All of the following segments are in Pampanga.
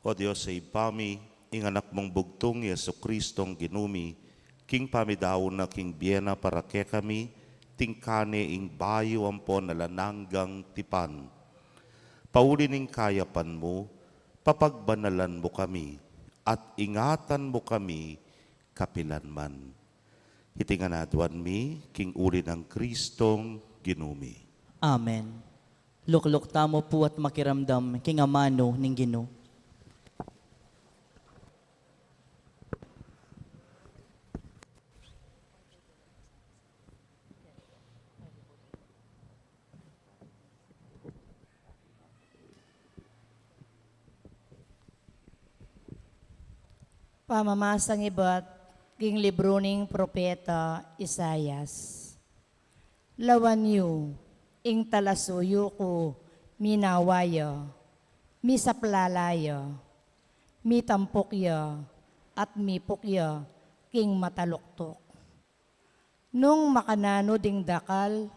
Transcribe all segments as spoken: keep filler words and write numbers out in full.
O Dios a Ibpa mi, ing Anak mung bugtung, i Jesucristong Ginu mi, king pamidaun na king bie na para kekami, tingkane ing bayu ampon alang anggang tipan. Pauli ning kayapan mu, papagbanalan mu kami, at ingatan mu kami kapilanman. Iti ngan aduan mi king uli nang Cristong Ginu mi. Amen. Lukluk tamu pu at makiramdam king amanu ning Ginu. Pamamasang ibat king libru ning propeta Isaias. Lawan yu, ing talasuyu ku, minawa ya, misaplala ya, mitampuk ya, at mipuk ya king mataluktuk. Nung makananu ding dakal,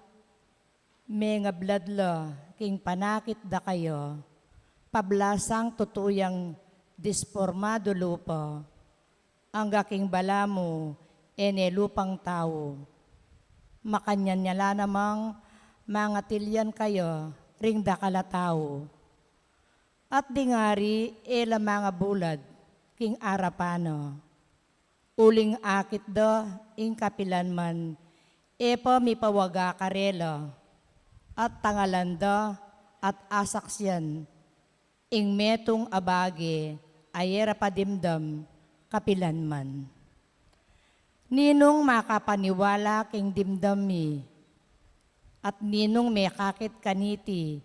mengablad la king panakit da kaya, pablasang tutu yang dispormadu lupa, angga king balamu e ne lupang tau. Makanyan ya la namang mangatilyan kaya ring dakal a tau. At ding ari e la mangabulad king arapan na. Uling akit da ing kapilanman e pa mipawaga karela, at tangalan da at asaksian ing metung a bage a e ra pa dimdam kapilanman. Ninung makapaniwala king dimdam mi? At ninung mekakit kaniti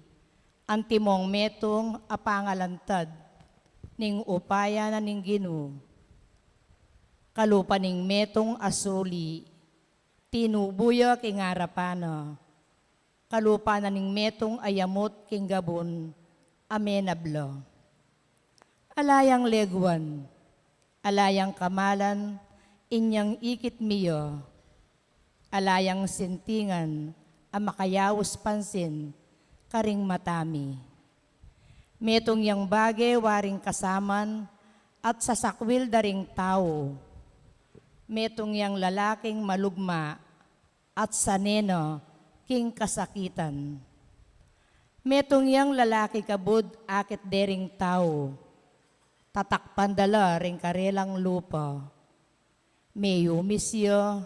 antimong metung a pangalantad ning upaya na ning Ginu? Kalupa ning metung a suli, tinubu ya king arapan na, kalupa na ning metung a yamut king gabun a menabla. Ala yang leguan, ala yang kamalan inyang ikit mi ya, ala yang sintingan a makayaus pansin karing mata mi. Metung yang bage waring kasaman at sasakwil da ring tau. Metung yang lalaking malugma at sane na king kasakitan. Metung yang lalaki kabud akit de ring tau, tatakpan da la ring karelang lupa. Meyumis ya,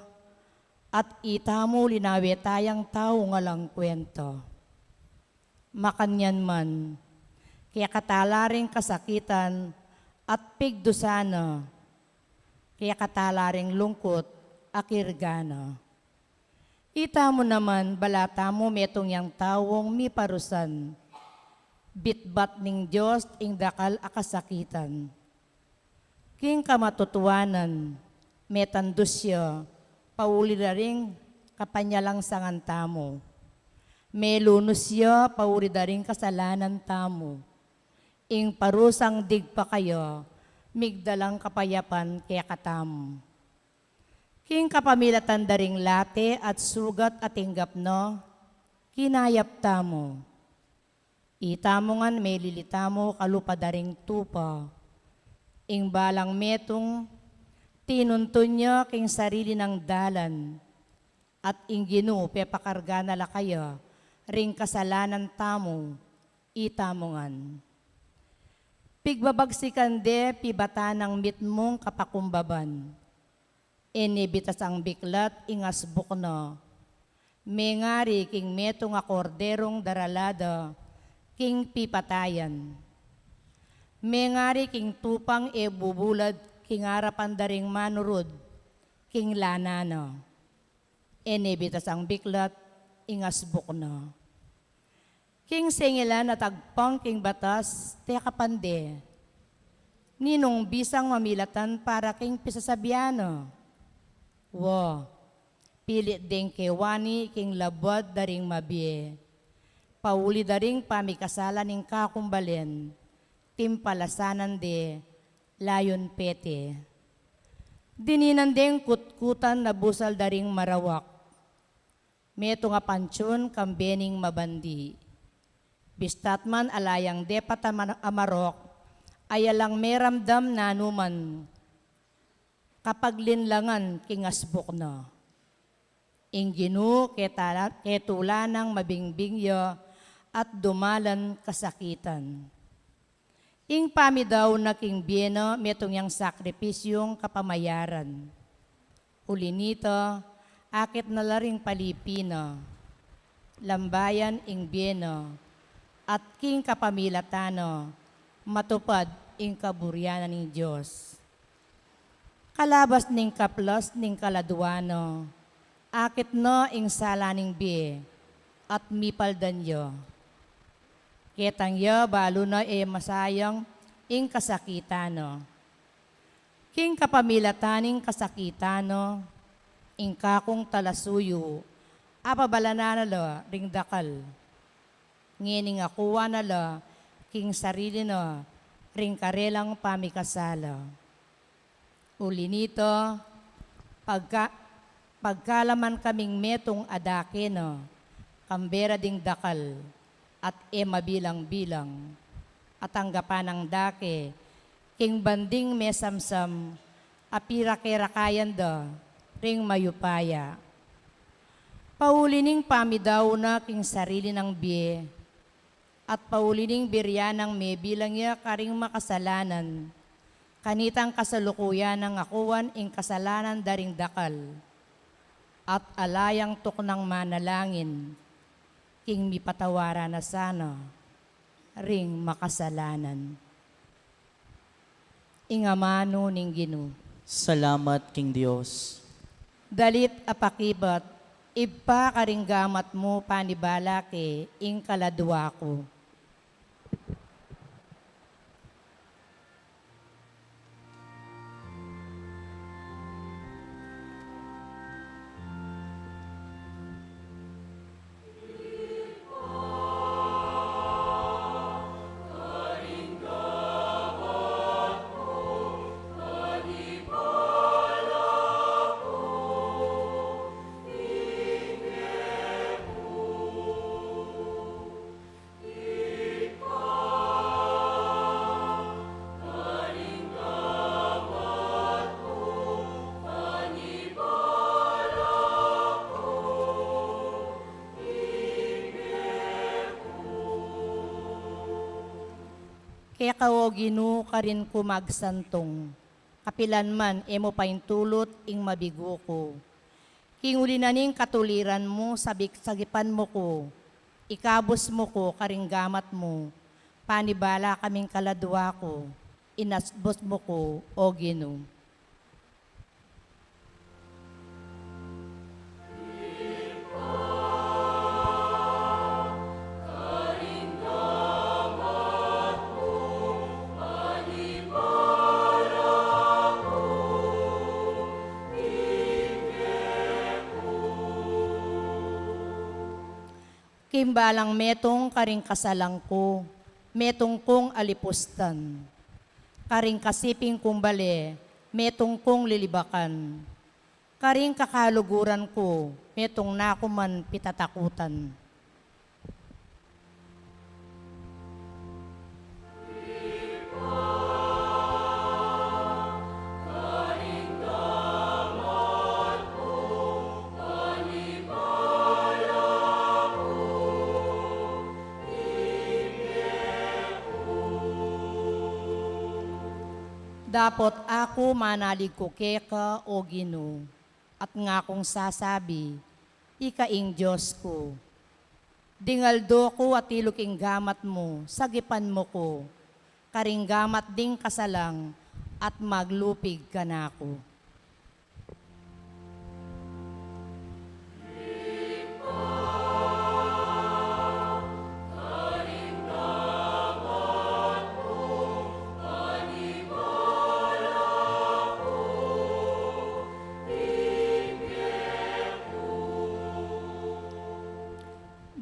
at itamu linawe tayang tau alang kwenta. Makanyan man, kekatala ring kasakitan at pigdusan na, kekatala ring lungkut a kirga na. Itamu naman, bala tamu metung yang taung miparusan, bitbat ning Dios ing dakal a kasakitan. King kamatutuanan, metandus ya pauli da ring kapanyalangsangan tamu. Melunus ya pauli da ring kasalanan tamu. Ing parusang digpa kaya, migdalang kapayapan kekatamu. King kapamilatan da ring late at sugat a tinggap na, kinayap tamu. Itamu ngan melili tamu kalupa da ring tupa. Ing balang metung, tinuntun ya king sarili nang dalan, at ing Ginu pepakarga na la kaya ring kasalanan tamu, itamu ngan. Pigbabagsikan de pibatan nang mitmung kapakumbaban. E ne bitasang biklat ing asbuk na. Mengari king metung a korderung darala da king pipatayan. Mengari king tupang e bubulad king arapan da ring manurud king lana na. E ne bitasang biklat ing asbuk na. King sengelan a tagpang king batas, tekapan de. Ninung bisang mamilatan para king pisasabian na? Wa, pilit deng kewani king labuad da ring mabie. Pauli da ring pamikasala ning kakumbalen, timpalasanan de, layun pete. Dininan deng kutkutan na busal da ring marawak. Metung a pantiun kambe ning mabandi. Bistat man ala yang depat a man-, a marok, Ayalang meramdam nanuman kapaglinlangan king asbuk na. Ing Ginu ketala-, ketula nang mabingbing ya at dumalan kasakitan. Ing pamidaun na king bie na metung yang sakripisyung kapamayaran. Uli nita, akit na la ring palipi na, lambayan ing bie na, at king kapamilatan na, matupad ing kaburian na ning Dios. Kalabas ning kaplas ning kaladua na, akit na ing sala ning bie, at mipaldan ya. Ketang ya, balu na e masayang ing kasakitan na. King kapamilatan ning kasakitan na, ing kakung talasuyu, apabalanan na la ring dakal. Ngening akuan na la king sarili na ring karelang pamikasala. Uli nita, pagka-, pagkalaman kaming metung a dake na, kambe ra ding dakal, at e mabilang-bilang, at anggapan nang dake, king banding mesamsam, a pirake-rakayan da, ring mayupaya. Pauli ning pamidaun na king sarili nang bie, at pauli ning birian nang mebilang ya karing makasalanan, kanitang kasalukuyan nang akuan ing kasalanan da ring dakal, at ala yang tuknang manalangin, king mipatawaran na sana ring makasalanan. Ing amanu ning Ginu. Salamat king Dios. Dalit a pakibat, Ibpa, karing gamat mu panibala ke ing kaladua ku. Keka, O Ginu, karin ku magsantung, kapilan man e mu paintulut ing mabigu ku. King uli na ning katuliran mu, sabik-, sagipan mu ku, ikabus mu ku karing gamat mu, panibala kaming kaladua ku, inasbus mu ku, O Ginu. King balang metung karing kasalan ku, metung kung alipustan. Karing kasiping kung bale, metung kung lilibakan. Karing kakaluguran ku, metung na ku man pitatakutan. Dapot aku manalig ku keka, O Ginu, at ngakung sasabi, Ika ing Dios ku. Ding aldo ku, atiu ku king gamat mu, sagipan mu ku, karing gamat ding kasalang at maglupig kanaku.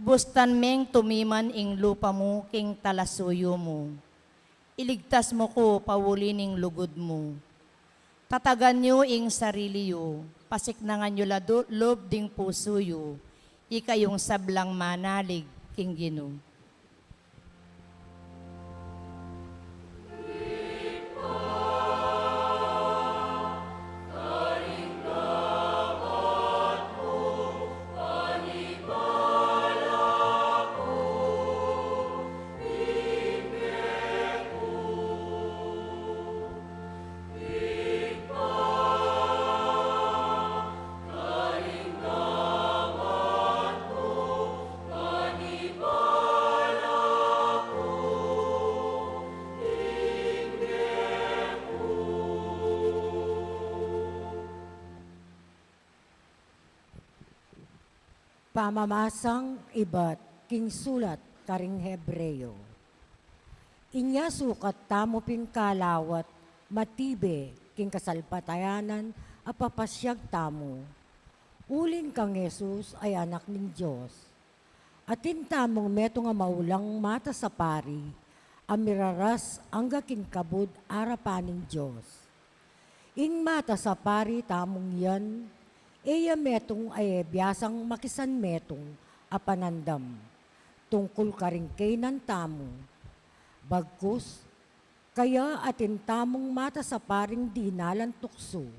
Bustan meng tumiman ing lupa mu king talasuyu mu. Iligtas mu ku pauli ning lugud mu. Tatagan yu ing sarili yu, pasiknangan yu la du-, lub ding pusu yu, ikayung sablang manalig king Ginu. Pamamasang ibat king sulat karing Hebreo. Inya sukat tamu pin kalawat matibe king kasalpantayanan a papasyag tamu, uling kang Jesus a Anak ning Dios. Atin tamung metung a maulang matas a pari a miraras angga king kabud arapan ning Dios. Ing matas a pari tamung yan, e ya metung a e biasang makisanmetung a panandam tungkul karing kaynan tamu. Bagkus, kaya atin tamung matas a paring dinalan tuksu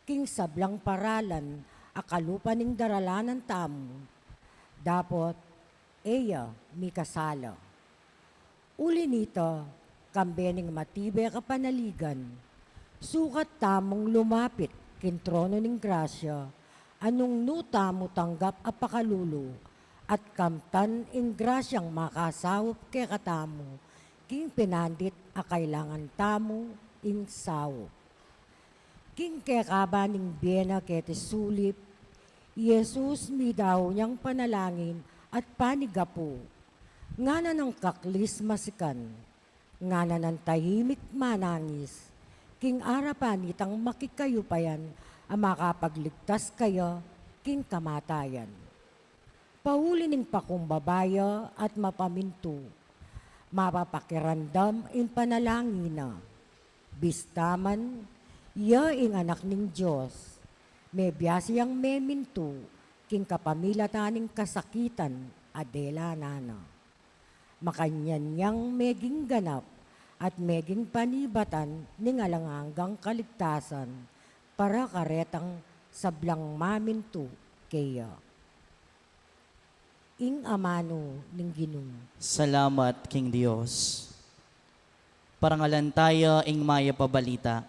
king sablang paralan a kalupa ning daralanan tamu, dapot e ya mikasala. Uli nita, kambe ning matibe a kapanaligan, sukat tamung lumapit king trono ning grasya, a nung nu tamu tanggap a pakalulu, at kamtan ing grasyang makasaup kekatamu, king pinandit a kailangan tamu ing saup. King kekaban ning bie na keti sulip, i Jesus midau neng panalangin at panigapu, ngana nang kaklis masikan, ngana nang tahimik manangis, king arapan nitang makikayup a yan a makapagligtas kaya king kamatayan. Pauli ning pakumbaba ya at mapamintu, mapapakiramdam ing panalangin na. Bista man, ya ing Anak ning Dios, mebiasa yang memintu king kapamilatan ning kasakitan a delanan na. Makanyan yang meging ganap at meging panibatan ning alang anggang kaligtasan para karetang sablang mamintu keya. Ing amanu ning Ginu. Salamat king Dios. Parangalan taya ing mayap a balita.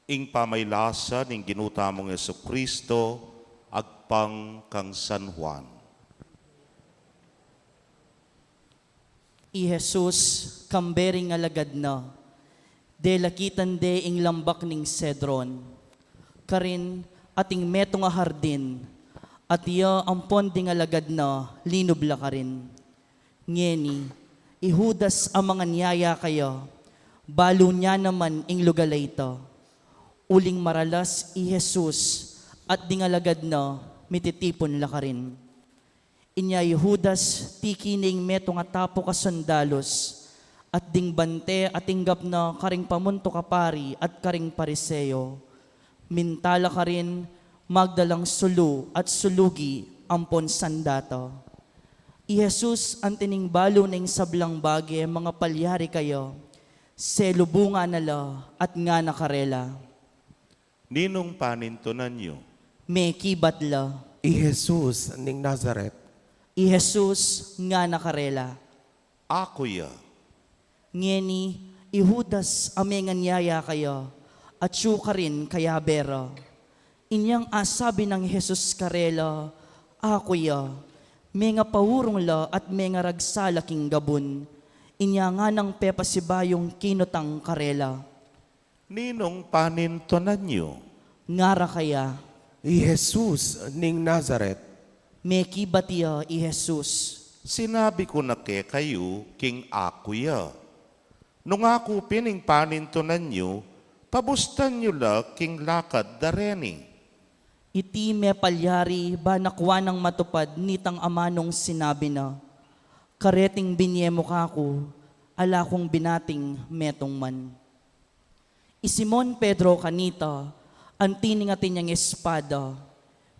Ing pamagkasakit ning Ginu tamung Jesucristo, agpang kang San Juan. I Jesus, kambe ring alagad na, delakitan de ing lambak ning Cedron. Karin ating metung a hardin, at iya ampon ding alagad na linub la karin. Ngeni, i Judas a manganyaya kaya, balu na naman ing lugal a ita. Uling maralas i Jesus at ding alagad na mititipun la karin. Inya i Judas, tiki ne ing metung a tapuk a sundalus, at ding bante a tinggap na karing pamuntuk a pari at karing Pariseo. Minta la karin magdalang sulu at sulugi ampon sandata. I Jesus, anti ning balu na ing sablang bage mangapalyari kaya, selubungan na la at ngana karela, "Ninung panintunan yu?" Mekibat la. I Jesus ning Nazaret. I Jesus ngana karela, Aku ya. Ngeni, i Judas a menganyaya kaya, atyu karin kayabe ra. Inyang asabi nang Jesus karela, Aku ya, mengapaurung la at mengaragsa la king gabun. Inya nganang pepasibayung kinutang karela, Ninung panintunan yu? Ngara kaya, I Jesus ning Nazaret. Mekibat ya i Jesus, Sinabi ku na kekayu king aku ya. Nung aku pin ing panintunan yu, pabustan yu la king lakad da reni. Iti mepalyari ba nakwan nang matupad nitang amanung sinabi na, Kareting binye mu kaku, ala kung binating metung man. I Simon Pedro kanita, anti ning atin yang espada,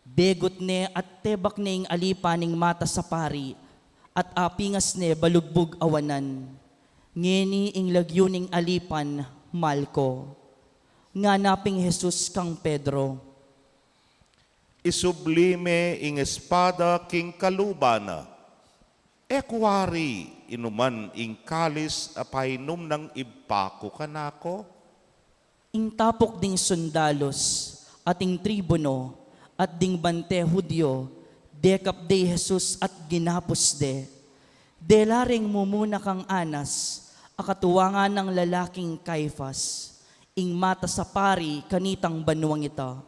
begut ne at tebak ne ing alipan ning matas a pari, at apingas ne balugbug a wanan. Ngeni ing lagyu ning alipan, Malko. Ngana pin i Jesus kang Pedro, Isubli me ing espada king kaluban na. E ku wari inuman ing kalis a painum nang Ibpa ku kanaku? Ing tapuk ding sundalus at ing tribuno at ding bante Judio dekap de i Jesus at ginapus de. Dela reng mumuna kang Anas, a katuangan nang lalaking Caifas, ing matas a pari kanitang banuang ita.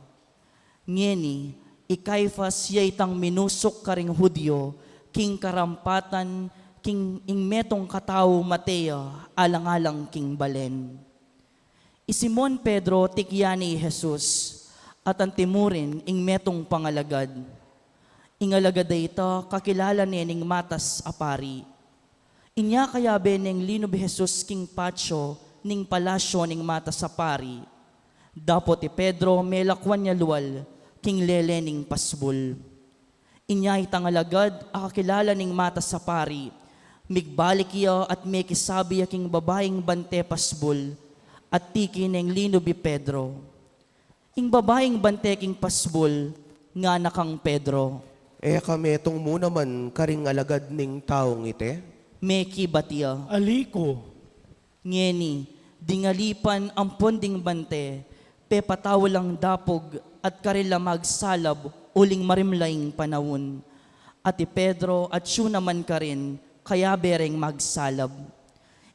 Ngeni, i Caifas ya itang minusuk karing Judio king karampatan king ing metung katau mate ya alang-alang king balen. I Simon Pedro tikyan ne i Jesus, at antimurin ing metung pangalagad. Ing alagad a ita kakilala ne ning matas a pari. Inya kayabe neng linub i Jesus king patio ning palasyo ning matas a pari. Dapot i Pedro melakwan ya lual king lele ning pasbul. Inya itang alagad a kakilala ning matas a pari, migbalik ya at mekisabi ya king babaing bante pasbul, at tiki neng linub i Pedro. Ing babaing bante king pasbul, ngana kang Pedro, E ka metung mu naman karing alagad ning taung iti? Mekibat ya, Ali ku. Ngeni, ding alipan ampon ding bante, pepatau lang dapug at karela magsalab uling marimla ing panaun. At i Pedro atyu naman karin, kayabe reng magsalab.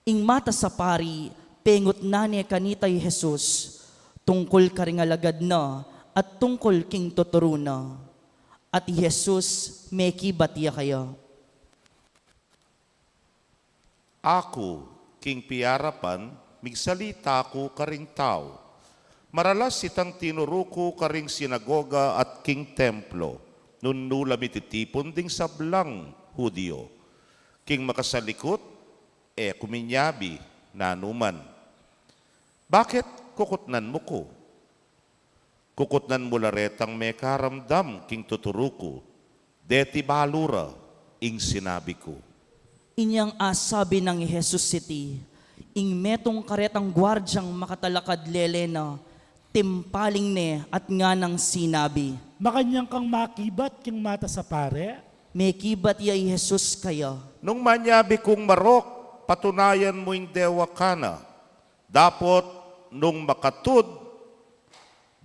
Ing matas a pari, pengutnan ne kanita i Jesus tungkul karing alagad na at tungkul king tuturu na. At i Jesus mekibat ya kaya, Aku, king piyarapan, migsalita ku karing tau. Maralas itang tinuru ku karing sinagoga at king templo, nung nu la mititipun ding sablang Judio. King makasalikut, e ku minyabi nanuman. Bakit kukutnan mu ku? Kukutnan mu la retang mekaramdam king tuturu ku, deti balu ra ing sinabi ku. Inyang asabi nang i Jesus iti, ing metung karetang guardiang makatalakad lele na, timpaling ne at nganang sinabi, Makanyan kang makibat king matas a pari? Mekibat ya i Jesus kaya, Nung manyabi kung marok, patunayan mu ing dewa kana. Dapot nung makatud,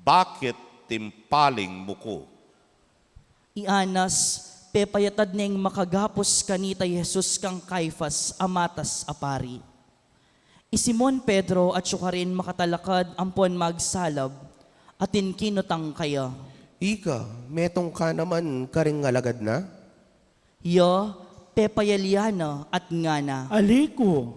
bakit timpaling mu ku? I Anas, pepayatad neng makagapus kanita i Jesus kang Caifas a matas a pari. I Simon Pedro atyu karin makatalakad ampon magsalab, atin kinutang kaya, Ika, metung ka naman karing alagad na? Ya, pepayalian na at ngana, Ali ku.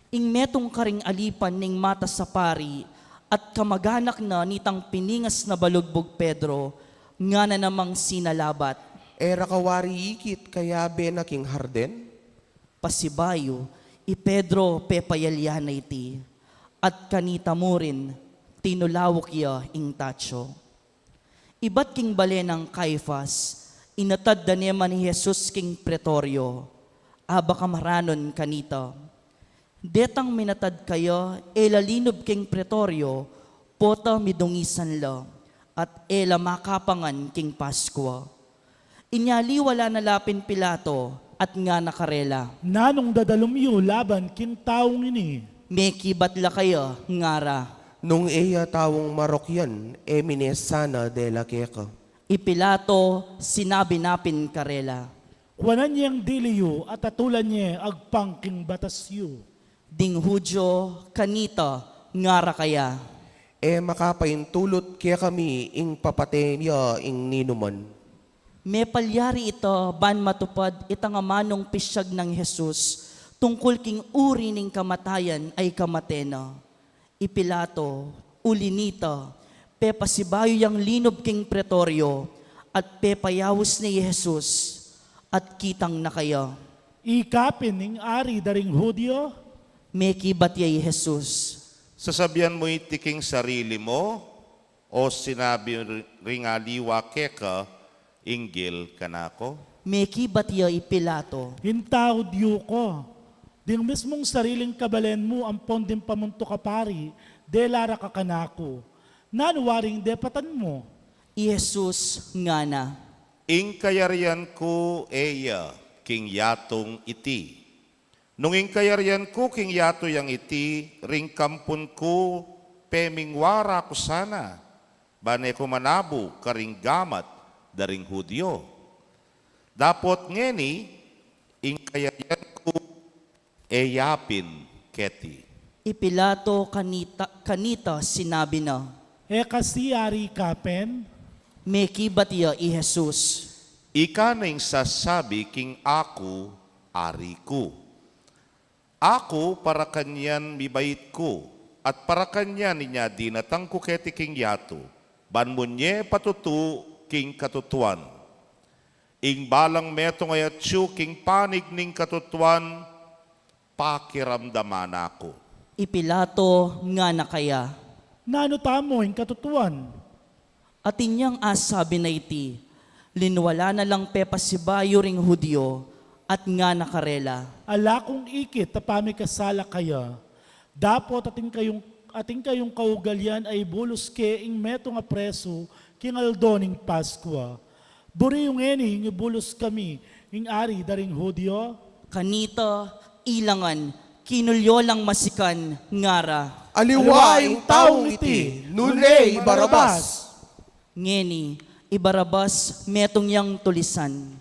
Ing metung karing alipan ning matas a pari at kamaganak na nitang piningas na balugbug Pedro, ngana namang sinalabat, E ra ka wari ikit kayabe na king harden? Pasibayu, i Pedro pepayalian na iti, at kanita murin tinulawuk ya ing tatio. Ibat king bale nang Caifas, inatad da ne man i Jesus king pretorio, aba kamaranan kanita, Detang minatad kaya e la linub king pretorio, pota midungisan la, at e la makapangan king Paskua. Inya liwala na la pin Pilato at ngana karela, "Nanung dadalum yu laban king taung ini?" Mekibat la kaya, ngara, "Nung e ya taung marok yan, e mine sana dela keka." I Pilato sinabi na pin karela, "Kuanan yeng dili yu at atulan ye agpang king batas yu." Ding Judio kanita, ngara kaya, "E makapaintulut kekami ing papate ya ing ninuman." Mepalyari ita ban matupad itang amanung pisyag nang Jesus tungkul king uri ning kamatayan a ikamate na. I Pilato, uli nita, pepasibayu yang linub king pretorio at pepayaus ne i Jesus at kitang na kaya, "Ika pin ing ari da ring Judio?" Mekibat ya i Jesus, "Sasabian mu iti king sarili mu, o sinabi ri-, ring aliwa keka inggil kanaku?" Mekibat ya i Pilato, "Intaud yu ku. Ding mismung sariling kabalen mu ampon ding pamuntuk a pari, dela ra ka kanaku. Nanu waring depatan mu?" I Jesus ngana, "Ing kayarian ku e ya king yatung iti. Nung ing kayarian ku king yatu yang iti, ring kampun ku pemingwara ku sana, ban e ku manabu karing gamat da ring Judio. Dapot ngeni, ing kayarian ku e ya pin keti." I Pilato kanita, kanita sinabi na, "E kasi ari ka pin?" Mekibat ya i Jesus, "Ika na ing sasabi king aku ari ku. Aku para kanyan mibait ku, at para kanyan inya dinatang ku keti king yatu, ban munye patutu king katutuan. Ing balang metung a atyu king panig ning katutuan, pakiramdaman na ku." I Pilato ngana kaya, "Nanu tamu ing katutuan?" At inyang asabi na iti, linwala na lang pepasibayu ring Judio, at ngana karela, "Ala kung ikit a pamikasala kaya. Dapot atin kayung, atin kayung kaugalian a ibulus ke ing metung a presu king aldo ning Paskua. Buri yu ngeni ing ibulus kami ing ari da ring Judio?" Kanita, ilangan, kinulyo lang masikan, ngara, "Aliwa ing taung iti, nune i Barabas." Ngeni, i Barabas metung yang tulisan.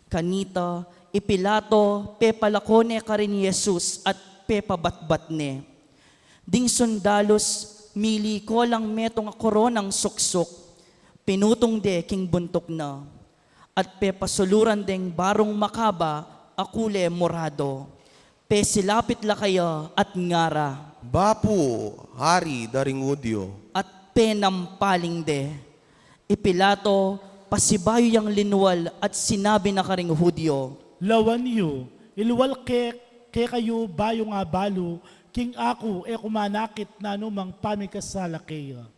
Kanita, i Pilato pepalako ne karin Jesus at pepabatbat ne. Ding sundalus, miliko lang metung a koronang suksuk, pinutung de king buntuk na, at pepasuluran deng barung makaba a kule morado. Pesilapit la kaya at ngara, "Bapu, ari da ring Judio." At penampaling de. I Pilato pasibayu yang linwal at sinabi na karing Judio, "Lawan yu, ilwal ke, kekayu bayung abalu, king aku e ku manakit nanumang pamikasala keya."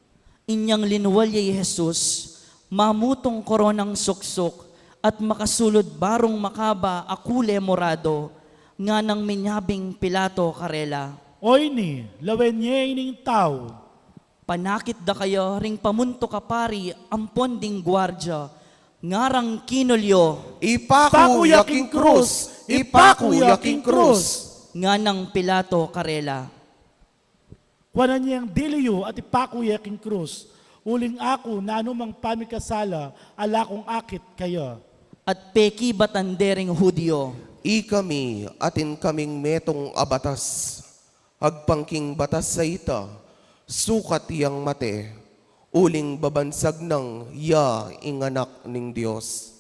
Inyang linwal ya i Jesus, mamutung koronang suksuk at makasulud barung makaba a kule morado, nganang minyabing Pilato karela, "Oyni, lawen ye ining tau." Panakit da kaya ring pamuntuk a pari ampon ding guardia, ngarang kinulyo, "Ipaku ya king krus! Ipaku ya king krus!" Nganang Pilato karela, "Kuanan yeng dili yu at ipaku ye king krus, uling aku nanumang pamikasala ala kung akit kaya." At pekibatan de ring Judio, "Ikami atin kaming metung a batas, agpang king batas a ita, sukat yang mate, uling babansag nang ya ing Anak ning Dios."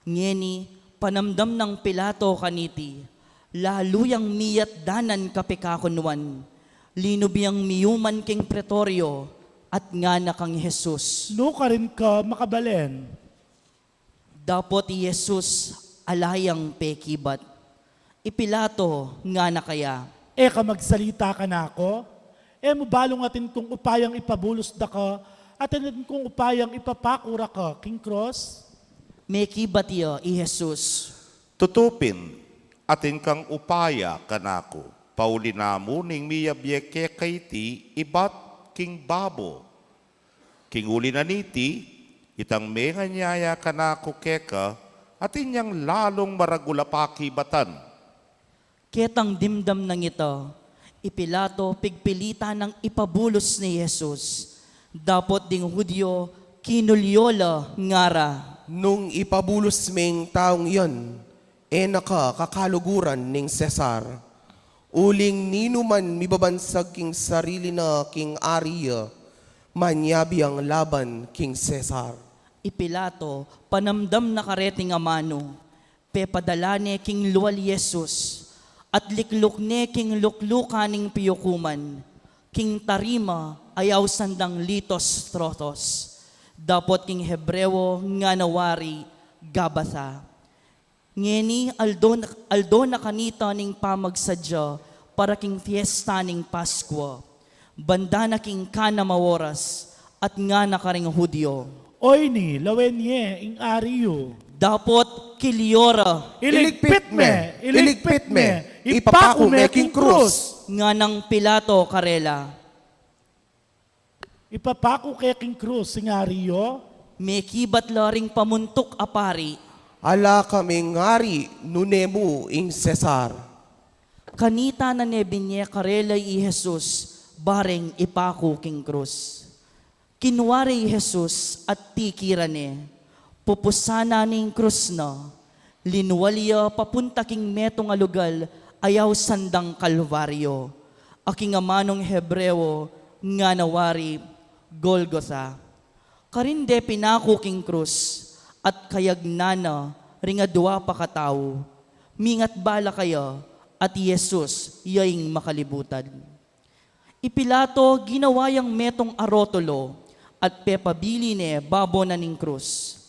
Ngeni, panamdam nang Pilato kaniti, lalu yang miyatdanan kapekakunuan, linub yang miyuman king pretorio, at ngana kang Jesus, "Nukarin ka makabalen?" Dapot i Jesus ala yang pekibat. I Pilato ngana kaya, "E ka magsalita kanaku? E mu balung atin kung upayang ipabulus da ka, atin kung upayang ipapaku ra ka king krus?" Mekibat ya i Jesus, "Tutu pin, atin kang upaya kanaku, pauli na mu ning miyabie keka iti ibat king babo. King uli na niti, itang menganyaya kanaku keka, atin yang lalung maragul a pakibatan. Ketang dimdam nang ita, i Pilato pigpilitan nang ipabulus ne i Jesus. Dapot ding Judio kinulyo la, ngara, "Nung ipabulus meng taung yan, e na ka kakaluguran ning Cesar. Uling ninuman mibabansag king sarili na king ari ya, manyabi yang laban king Cesar." I Pilato panamdam na kareting amanu, pepadala ne king lual i Jesus, at likluk ne king luklukan ning piukuman, king tarima a ausan dang litos trothos, dapot king Hebreo ngana wari Gabata. Ngeni aldo na, aldo na kanita ning pamagsadya para king fiesta ning Paskua. Banda na king kanam a oras, at ngana karing Judio, "Oyni, lawen ye ing ari yu." Dapot kilyo ra, "Iligpit me, iligpit me, ipaku me king krus." Nganang Pilato karela, "Ipapaku ke king krus ing ari yu?" Mekibat la ring pamuntuk a pari, "Ala kaming ari nune mu ing Cesar." Kanita na ne binye karela i Jesus bareng ipaku king krus. Kinua re i Jesus at tikiran ne. Pupusan na ning krus na, linual ya papunta king metung a lugal a ausan dang Kalbaryo, a king amanung Hebreo ngana wari Golgotha. Karin de pinaku king krus, at kayagnan na ring adua pa katau. Mingat bala kaya, at i Jesus ya ing makalibutan. I Pilato ginawa yang metung a rotulo, at pepabili ne babo na ning krus,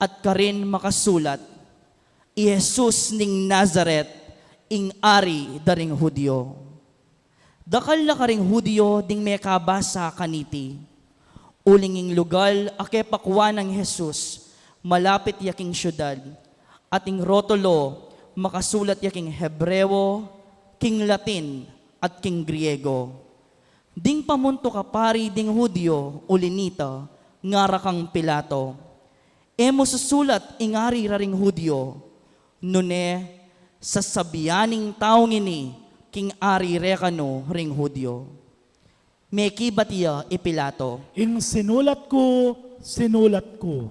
at karin makasulat, "I Jesus ning Nazaret, ing ari da ring Judio." Dakal la karing Judio ding mekabasa kaniti. Uling ing lugal a kepakua nang Jesus, malapit ya king siudad, at ing rotulo makasulat ya king Hebreo, king Latin, at king Griego. Ding pamuntuk a pari ding Judio uli nita, ngara kang Pilato, "E mu susulat ing ari ra ring Judio, nune sasabian ning taung ini king ari re kanu ring Judio." Mekibat ya i Pilato, "Ing sinulat ku, sinulat ku."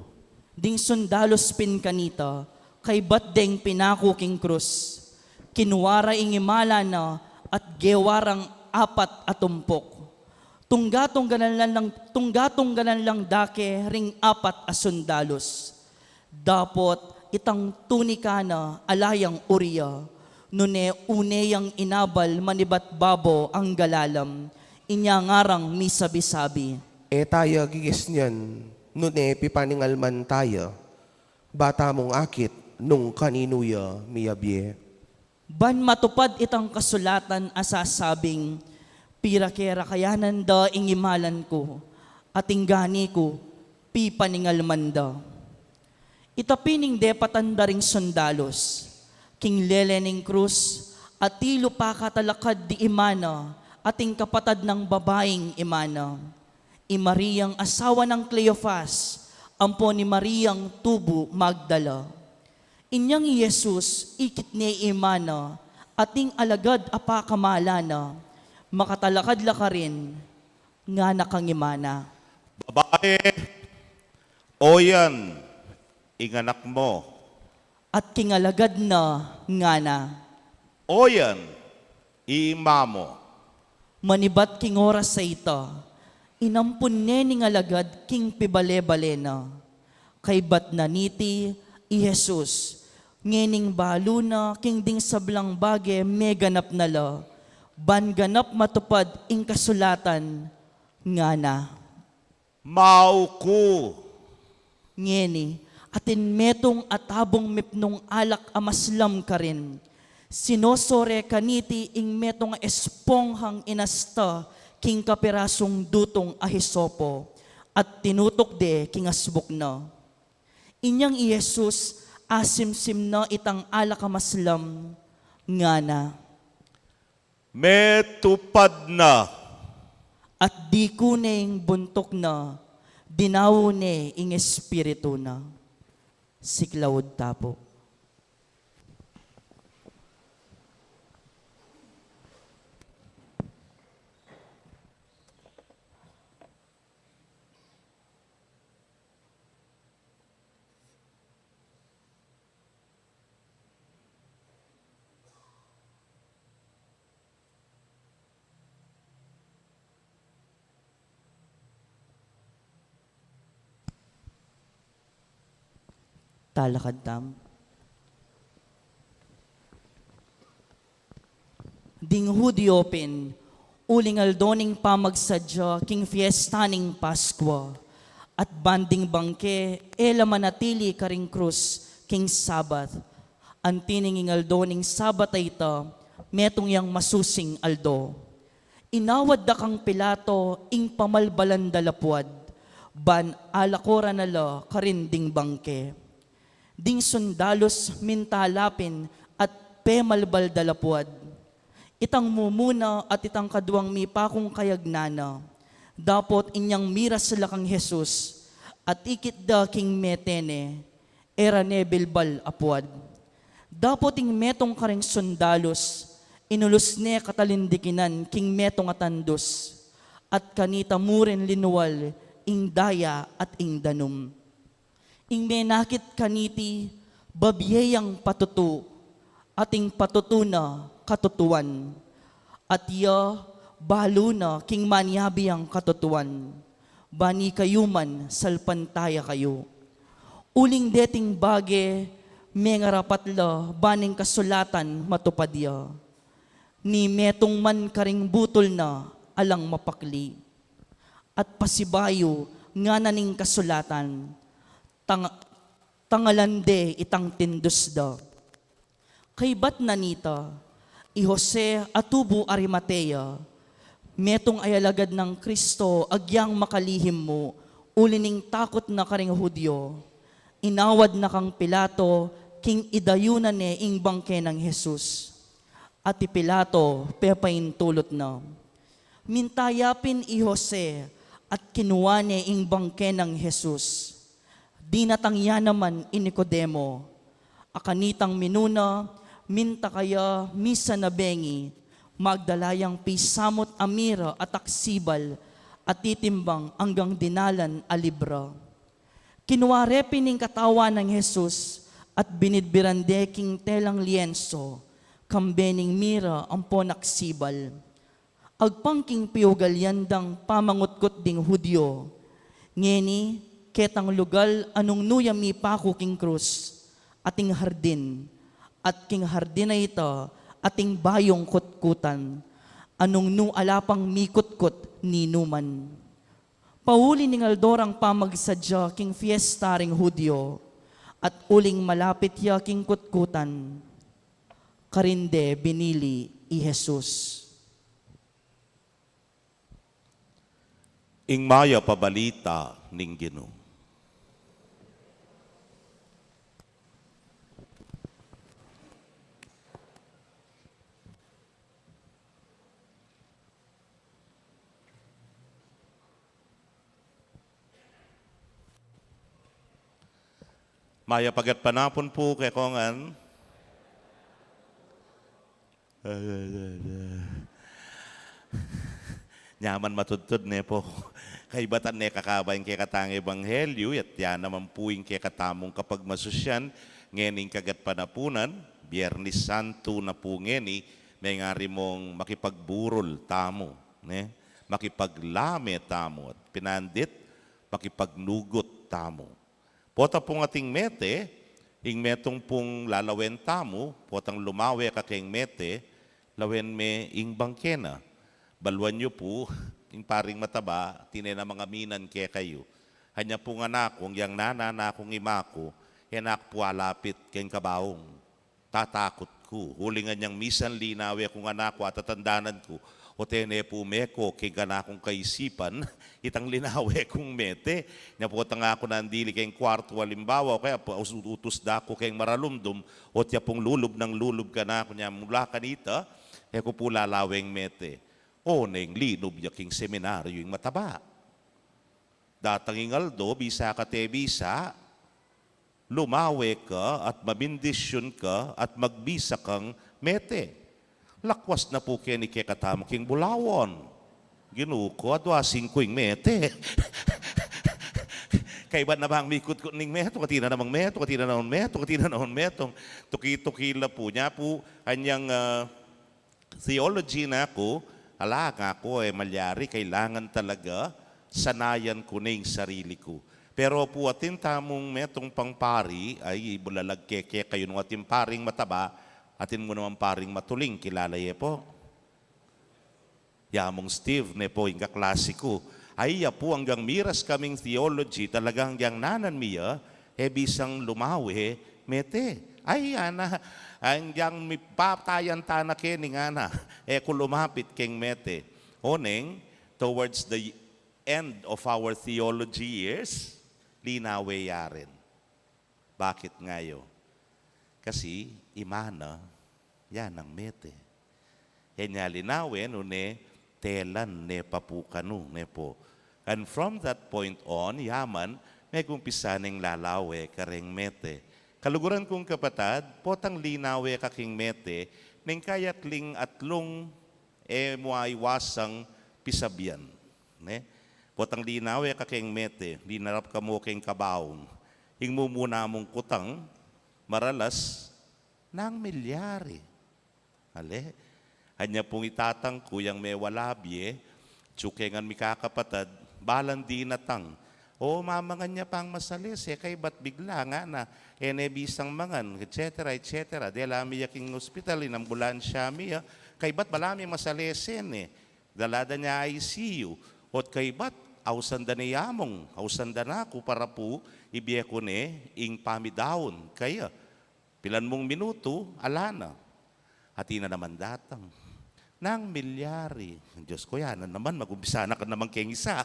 Ding sundalus pin kanita, kaybat deng pinaku king krus, kinua ra ing imala na at gewa rang apat a tumpuk. Tungga-tungganan lang, tungga-tungganan lang dake ring apat a sundalus. Dapot itang tunika na ala yang uria, nune une yang inabal manibat babo a galalam, inya ngarang misabi-sabi, "E taya gigisnan, nune pipaningalman taya. Bata mung akit, nung kaninu ya miyabie." Ban matupad itang kasulatan a sasabing, "Pira ke ra kayanan da ing imalan ku, at ing gani ku, pipaningalman da." Ita pin ing depatan da ring sundalus, king lele ning krus, atilu pakatalakad di ima na, at ing kapatad nang babaing ima na, i Mariang asawa nang Cleofas, ampon i Mariang tubu Magdala. Inyang i Jesus, ikit ne ima na, at ing alagad a pakamala na, makatalakad la karin, ngana kang ima na, "Babai, oyan ing anak mu." At king alagad na, ngana, "Oyan i ima mu." Manibat king oras a ita, inampun ne ning alagad king pibale-bale na. Kaybat na niti, i Jesus, ngening balu na king ding sablang bage meganap na la, ban ganap matupad ing kasulatan, ngana, "Mauku." Ngeni, atin metung a tabung mipnung alak a maslam karin. Sinosore kaniti ing metung a esponghang inasta king kapirasung dutung a hisopo, at tinutuk de king asbuk na. Inyang i Jesus, asimsim na itang alak a maslam, ngana, "Metupad na." At dikune ing buntuk na, Dinawu ne ing Espiritu na. Siklaud ta pu. Talakad tamu. Ding Judio pin, uling aldo ning pamagsadya king fiesta ning Paskua, at ban ding bangke e la manatili karing krus king Sabat. Anti ning aldo ning Sabat a ita, metung yang masusing aldo. Inawad da kang Pilato ing pamalbalan da lapuad, ban alakuran na la karin ding bangke. Ding sundalus minta la pin at pemalbal da lapuad. Itang mumuna at itang kaduang mipakung kayagnan na, dapot inyang miras la kang Jesus, at ikit da king mete ne, e ra ne bilbal a puad. Dapot ing metung karing sundalus, inulus ne katalindikinan king metung a tandus, at kanita mu rin linual ing daya at ing danum. Ing menakit kaniti, babie yang patutu, at ing patutu na katutuan. At ya, balu na king manyabi yang katutuan, bani kayu man salpantaya kayu. Uling deting bage, mengarapat la baning kasulatan matupad ya. Ni metung man karing butul na alang mapakli. At pasibayu ngana ning kasulatan, tang-, tangalan de itang tindus da. Kaybat na nita, i Jose a tubu Arimatea, metung a alagad nang Kristo agyang makalihim mu, uli ning takut na karing Judio, inawad na kang Pilato king idayunan ne ing bangke nang Jesus. At i Pilato pepaintulut na. Minta ya pin i Jose at kinua ne ing bangke nang Jesus. Dinatang ya naman i Nicodemo, a kanitang minuna, minta kaya misan a bengi, magdala yang pisamut a mira at aksibal, a titimbang anggang dinalan a libra. Kinua re pin ing katawan nang Jesus at binidbiran de king telang lienso, kambe ning mira ampon aksibal. Agpang king piugalian dang pamangutkut ding Judio, ngeni ketang lugal a nung nu ya mipaku king krus, ating hardin, at king hardin a ita ating bayung kutkutan, a nung nu ala pang mikutkut ninuman. Pauli ning aldo rang pamagsadya king fiesta ring Judio, at uling malapit ya king kutkutan, karin de binili i Jesus. Ing mayap a balita ning Ginu. Mayap a gatpanapun pu kekongan. Nyaman matudtud ne pu. Kaibatan ne kakabayan kekatang ebanghelyu, at ya naman pu ing kekatamung kapagmasusyan, ngening kagatpanapunan, Biernis Santu na pu ngeni, mengari mung makipagburul tamu, ne? Makipaglame tamu, at pinandit, makipagnugut tamu. Pota pung ating mete, ing metung pung lalawen tamu, potang lumawe ka keng mete, lawen me ing bangke na. Baluan yu pu, ing paring mataba, tine na mangaminan kekayu. Anya pung anak ku, yang nana na kung imaku, e na ku pu alapit keng kabaung. Tatakut ku. Uling anyang misan linawe kung anak ku, atatandanan ku, o tene pu meko keng kanakung kaisipan, itang linawe kung mete. Nya potang aku nandili keng kwartu alimbawa, o kaya pa us-, utus da ku keng maralumdum, o tiya pung lulub nang lulub kanaku, nya mula kanita, e ku pu lalaweng mete. O neng linub ya king seminaryu ing mataba. Datang ing aldo, bisa ka te bisa, lumawe ka at mabindisyun ka at magbisa kang mete. Lakwas na pu keni kekatamu king bulawan. Ginu ku, adwa singku ing mete. Kaybat na bang mikutkut ning metung, atin na namang metung, atin na namang metung, atin na namang metung. Tuki-tuki la pu. Nya pu, anyang, ah, theology na ku, ala nga ku, e, malyari, kailangan talaga sanayan ku ne ing sarili ku. Pero pu atin tamung metung pang pari, ay, bulalag keke kayu nung atin paring mataba, atin mu namang paring matuling, kilala ye pu? Ya mung Steve, ne pu, ing kaklase ku. Ay, ya pu, anggang miras kaming theology, talagang anggang nanan mi ya, e bisang lumawe, mete. Ay, ana, anggang mipatayan tana keni ngana, e ku lumapit keng mete. Oneng, towards the end of our theology years, linawe ya rin. Bakit nga yu? Kasi i mana, ya nang mete. Keni linawe, nune telan ne pa pu kanu, ne pu. And from that point on, ya man, megumpisa neng lalawe kareng mete. Kaluguran kung kapatad, potang linawe ka king mete, neng kayat ling atlung e mu aiwasang pisabian, ne? Potang linawe ka keng mete, linarap ka mu keng kabaung. Ing mumuna mung kutang, maralas, nang milyari. Ale? Anya pung itatang ku yang mewalabie, tsuke ngan mikakapatad, balang dinatang. O, mamangan ya pang masalese, kaybat bigla ngana, e ne bisang mangan, et cetera, et cetera. Dela mi ya king ospital, ing ambulansya mi ya, kaybat bala mi masalese ne. Dala da ne I C U. Ot kaybat, ausan da ne yamung, ausan da na ku para pu, ibie ku ne ing pamidaun kaya. Pilan mung minutu, ala na. Atin na naman datang. Nang milyari. Diyos ku, ya na naman, magumpisa na ka naman keng isa.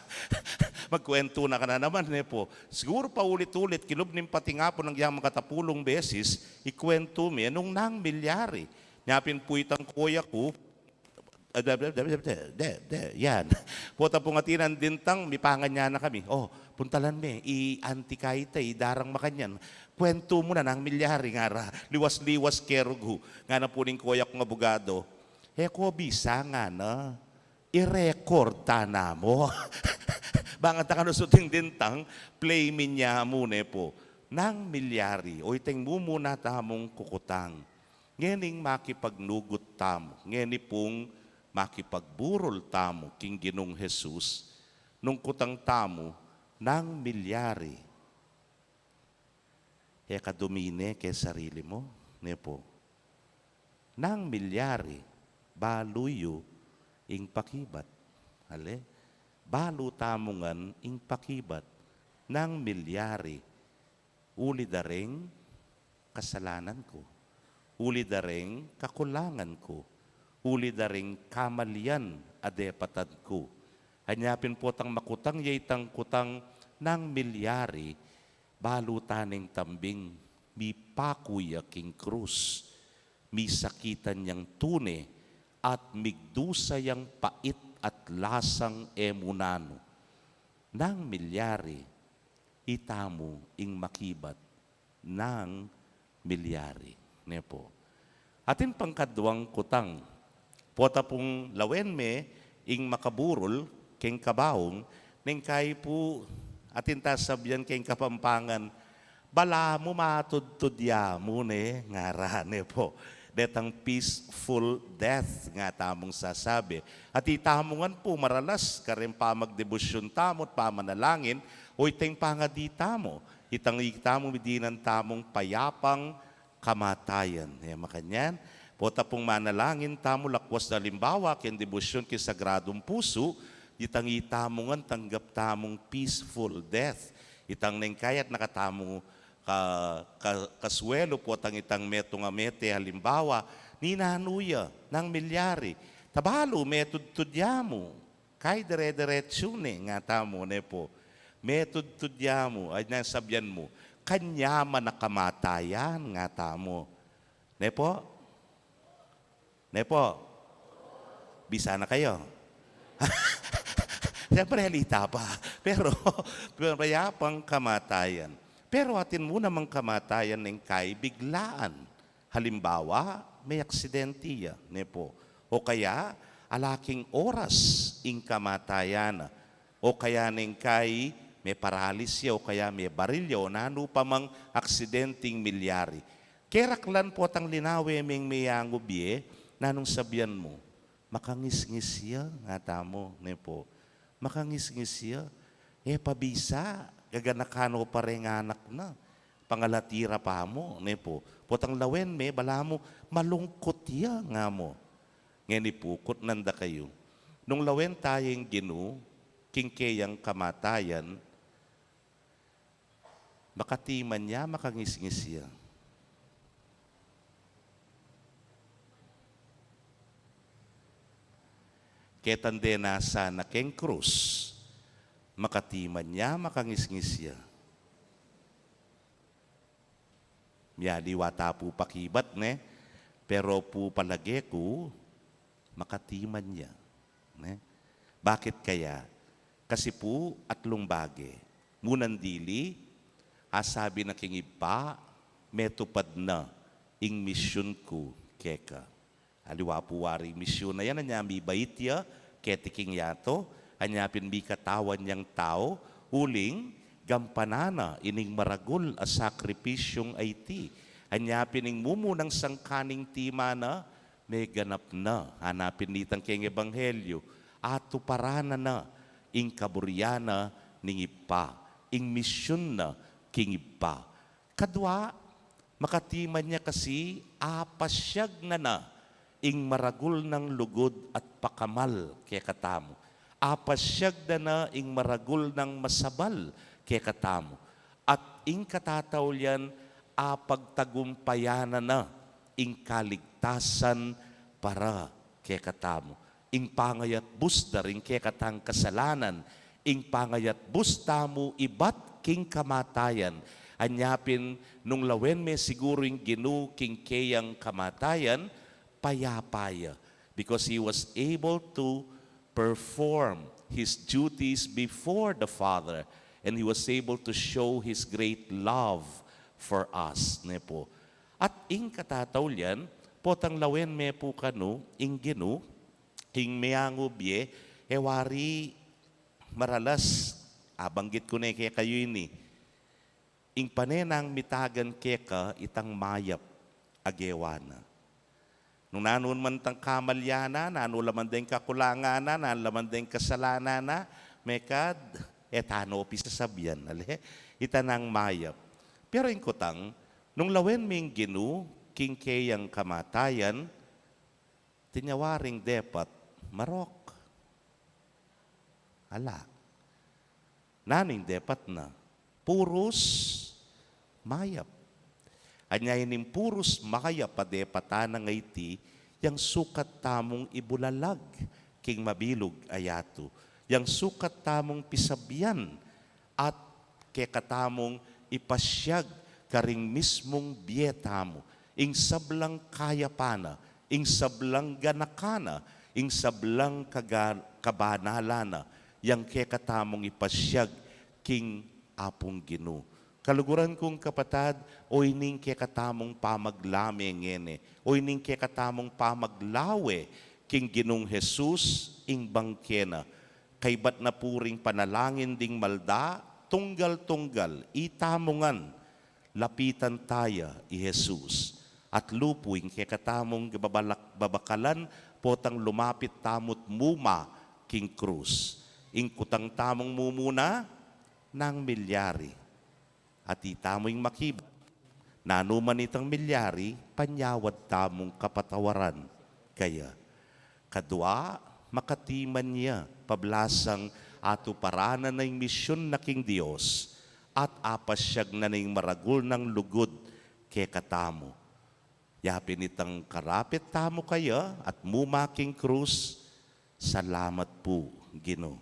Magkwentu na ka na naman, ne pu. Siguru paulit-ulit, kilub ning pating apu nang yang makatapulung beses, ikwentu mi nung nang milyari. Nya pin pu itang koya ku, ah, de, de, yan. Pota pung atin nang dintang, mipangan ya na kami. O, puntalan me, i anti ka ita, idarang makanyan. Kwentu mu na nang milyari, ngara, liwas-liwas ke rugu. Ngana pu ning koya kung abugado, e ko bisa, ngana, i-record ta na mu. Bang ata kanu suting dintang, play mi ne mu, ne pu. Nang milyari, o iteng mumuna tamung kukutang. Ngening makipagnugut tamu, ngeni pung makipagburul tamu king Ginung Jesus, nung kutang tamu, nang milyari. E ka dumine ke sarili mu, ne pu. Nang milyari, balu yu ing pakibat. Ale? Balu tamu ngan ing pakibat. Nang milyari, uli da reng kasalanan ku, uli da reng kakulangan ku, uli da reng kamalian a depatan ku. Anya pin potang makutang ya itang kutang, nang milyari, balu ta neng tambing, mipaku ya king krus, misakitan yang tune, at migdusa yang pait at lasang e mu nanu. Nang milyari, itamu ing makibat nang milyari, ne pu. Atin pang kaduang kutang, pota pung lawen me ing makaburul keng kabaung, neng kayi pu atin ta sabian keng Kapampangan, bala mu matudtud ya mu ne, ngara, ne pu. Detang peaceful death nga tamung sasabi. At itamu ngan pu maralas kareng pamagdebusyun tamu at pamanalangin, o iteng pangadi tamu, itang itamu midinan tamung payapang kamatayan. E makanyan, pota pung manalangin tamu lakwas na alimbawa keng debusyun keng Sagradung Pusu, itang itamu ngan tanggap tamung peaceful death. Itang neng kayat na katamu ka, ka, kasuelu potang itang metung a mete, alimbawa, ninanu ya, nang milyari, tabalu, metudtud ya mu. Kay dere-deretsu ne, nga tamu, ne pu. Metudtud ya mu, ay na sabian mu, kanyaman a kamatayan, nga tamu. Ne pu? Ne pu? Bisa na kayu. Siyempre, halita pa. Pero, pero mayapang kamatayan. Pero atin mu namang kamatayan ning kai biglaan. Halimbawa, may aksidente ya, ne po. O kaya, ala king oras ing kamatayan. O kaya ning kai may paralis ya, o kaya may baril ya, o nanu pa mang aksidenteng milyari. Keraklan potang linawe meng meyangub ye, nanung sabian mu? Makangisngis ya, nga tamu, ne po. Makangisngis ya. E pa bisa, gaganakan no pa reng anak na. Pangalatira pa mu, ne po. Potang lawen me, balamu, malungkut ya, nga mu. Ngeni pukut nanda kayu. Nung lawen taya ing Ginu, king keyang kamatayan, makatiman ya, makangisngis ya. Ketang de na sana keng krus, makatiman ya, makangisngis ya. Miyaliwa ta pu pakibat, ne? Pero pu palage ku, makatiman ya. Ne? Bakit kaya? Kasi pu, atlung bage. Munang dili, asabi na king Ibpa, metupad na ing misyun ku keka. Aliwa pu wari ing misyun na yan, anya mibait ya keti king yatu, anya pin mikatawan yang tau, uling gampanan na ining maragul a sakripisyung aiti. Anya pin ing mumunang sangkaning tima na, meganap na, hanapin nitang keng ebanghelyu, atuparan na na ing kaburian na ning Ibpa, ing misyun na king Ibpa. Kadwa, makatiman ya kasi apasyag na na ing maragul nang lugud at pakamal kekatamu. Apasyag na na ing maragul nang masabal kekatamu. At ing katataulian, apagtagumpayan na na ing kaligtasan para kekatamu. Ing pangayatbus da ring kekatang kasalanan, ing pangayatbus tamu ibat king kamatayan. Anya pin nung lawen me siguru ing Ginu king keyang kamatayan, payapa ya. Because he was able to perform his duties before the Father, and he was able to show his great love for us, ne po. At ing katataulian, potang lawen me pu kanu ing Ginu, ing meyangub ye, e wari maralas, abanggit ku ne kekayu ini. Ing pane nang mitagan keka itang mayap a gewa na. Nung nanu man tang kamalyanan na, nanu la man deng kakulangan na, nanu la man deng kasalanan na, mekad, e ta no pisasabian, ale? Ita nang mayap. Pero ing kutang, nung lawen me ing Ginu king keyang kamatayan, atin ya waring depat marok? Ala. Nanu ing depat na? Purus mayap. Anya ining purus mayap a depatan nang aiti, yang sukat tamung ibulalag king mabilug a yatu, yang sukat tamung pisabian at kekatamung ipasyag karing mismung bie tamu, ing sablang kayapan na, ing sablang ganakan na, ing sablang kaga-, kabanalan na, yang kekatamung ipasyag king Apung Ginu. Kaluguran kung kapatad, o ining kekatamung pamaglame ngeni, o ining kekatamung pamaglawe king Ginung Jesus ing bangke na, kaybat na pu ring panalangin ding malda, tunggal-tunggal, itamu ngan, lapitan taya i Jesus. At lupu ing kekatamung babalak-, babakalan, potang lumapit tamut muma king krus. Ing kutang tamung mumuna, nang milyari. At itamu ing makibat. Nanu man itang milyari, panyawad tamung kapatawaran kaya. Kadwa, makatiman ya, pablasang atuparan na na ing misyun na king Dios, at apasyag na na ing maragul nang lugud kekatamu. Ya pin itang karapit tamu kaya at muma king krus, salamat pu, Ginu,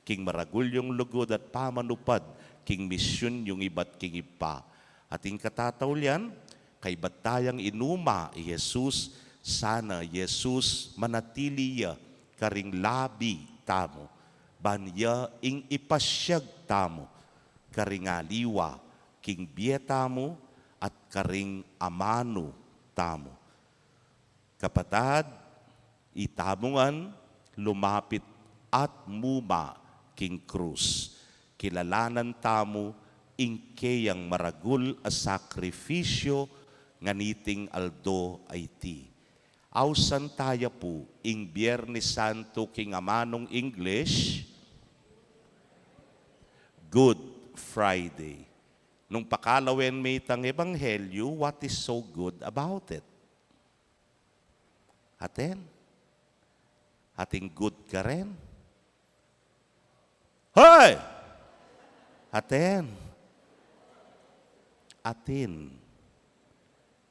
king maragul yung lugud at pamanupad king misyun yung ibat king Ibpa. At ing katataulian, kaybat tayang inuma i Jesus, sana i Jesus manatili ya karing labi tamu. ban ya ing ipasyag tamu karing aliwa king bie tamu at karing amanu tamu. Kapatad, itamu ngan lumapit at muma king krus. Kilalanan tamu ing keyang maragul a sakrifisyo nganiting aldo a iti. Ausan taya pu ing Biernes Santo king amanung English, Good Friday. Nung pakalawen me itang ebanghelyu, what is so good about it? Atin? Atin good karin? Hoy! Atin? Atin?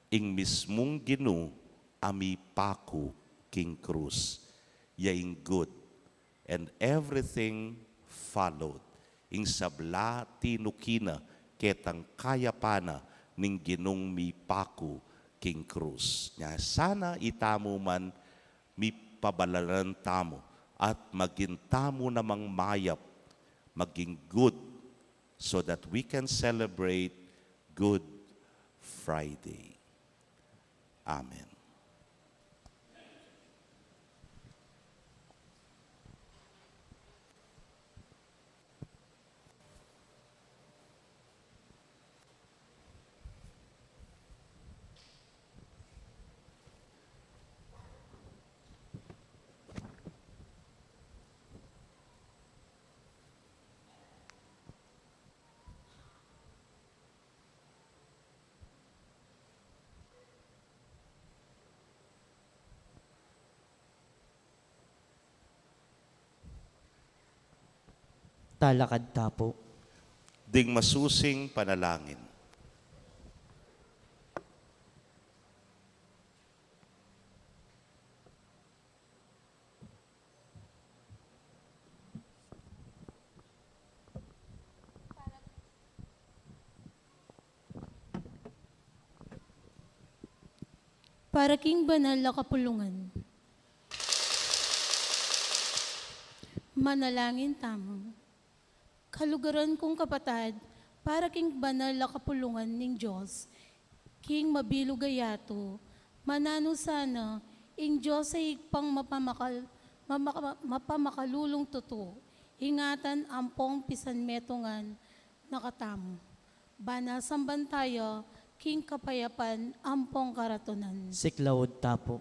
Ing mismung Ginu a mipaku king krus, ya ing good, and everything followed. Ing sabla tinuki na ketang kayapan na ning Ginung mipaku king krus. Nya sana itamu man mipabalalan tamu at maging tamu namang mayap, maging good, so that we can celebrate Good Friday. Amen. Talakad ta pu. Ding masusing panalangin. Para king banal a kapulungan. Manalangin tamu. Kaluguran kung kapatad, para king banal a kapulungan ning Dios, king mabilug a yatu, mananu sana ing Dios a Ibpang mapamakal-, mamaka-, mapamakalulung tutu, ingatan ampong pisanmetungan na katamu. Ban a samban taya king kapayapan ampong karatunan. Siklaud ta pu.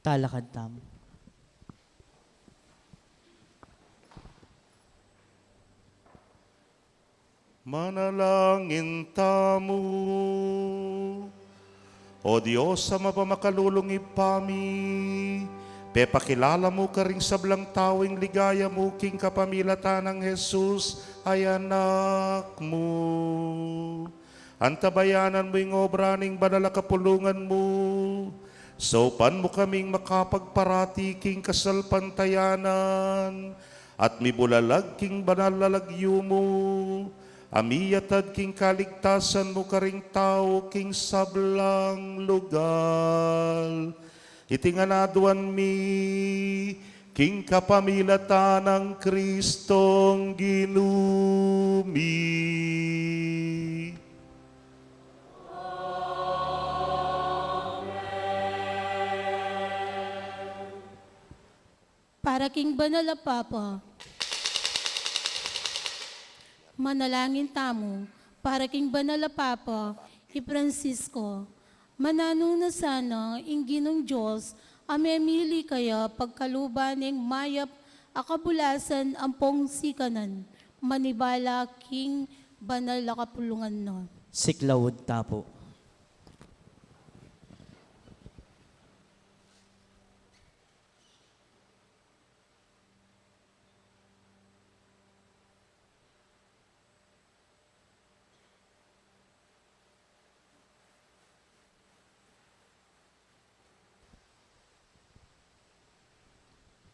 Talakad tamu. Manalangin tamu. O Dios a mapamakalulung Ibpa mi, pepakilala mu karing sablang tau ing ligaya mu king kapamilatan nang Jesus a Anak mu. Antabayanan mu ing obra ning banal a kapulungan mu. Saupan mu kaming makapagparati king kasalpantayanan at mibulalag king banal a lagyu mu, a miyatad king kaligtasan mu karing tau king sablang lugal. Iti ngan aduan mi king kapamilatan nang Kristong Ginu mi. Para king banal a Papa. Manalangin tamu para king banal a Papa, i Francisco. Mananu na sana ing Ginung Dios a memili kaya pagkaluban ning mayap a kabulasan ampong sikanan, manibala king banal a kapulungan na. Siklaud ta pu.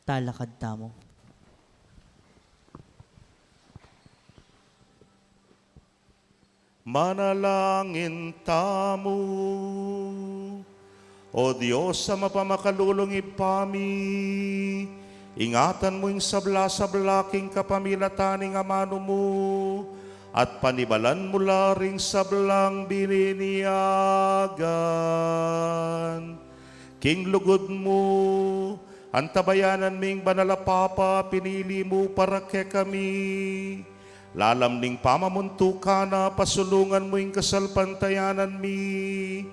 Talakad tamu. Manalangin tamu. O Dios a mapamakalulung Ibpa mi, ingatan mu ing sabla-sabla king kapamilatan ning amanu mu, at panibalan mu la ring sablang bininiagan. King lugud mu, antabayanan ming banal a Papa, pinili mu para kekami. Lalam ning pamamuntukan na pasulungan mu ing kasalpantayanan mi,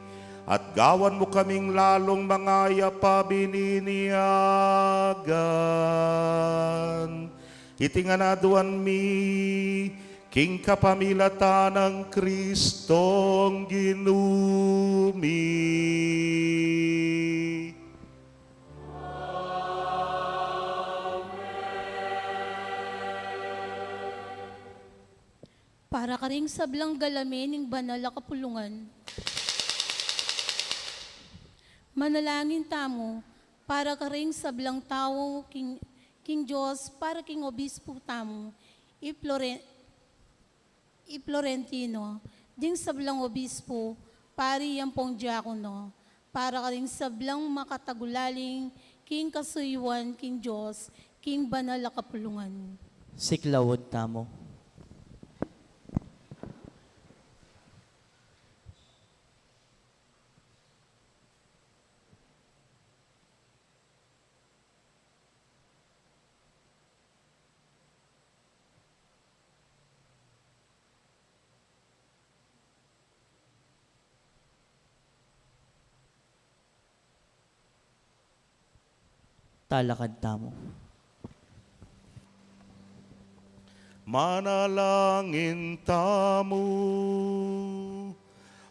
at gawan mu kaming lalung mangayap a bininiagan. Iti ngan aduan mi, king kapamilatan nang Kristong Ginu mi. Para karing sablang galamen ning banal a kapulungan. Manalangin tamu, para karing sablang tau king, king Dios, para king obispo tamu, i Flore-, i Florentino, ding sablang obispo, pari ampong diakono, para karing sablang makatagulaling king kasuyuan king Dios, king banal a kapulungan. Siklaud tamu. Talakad tamu. Manalangin tamu.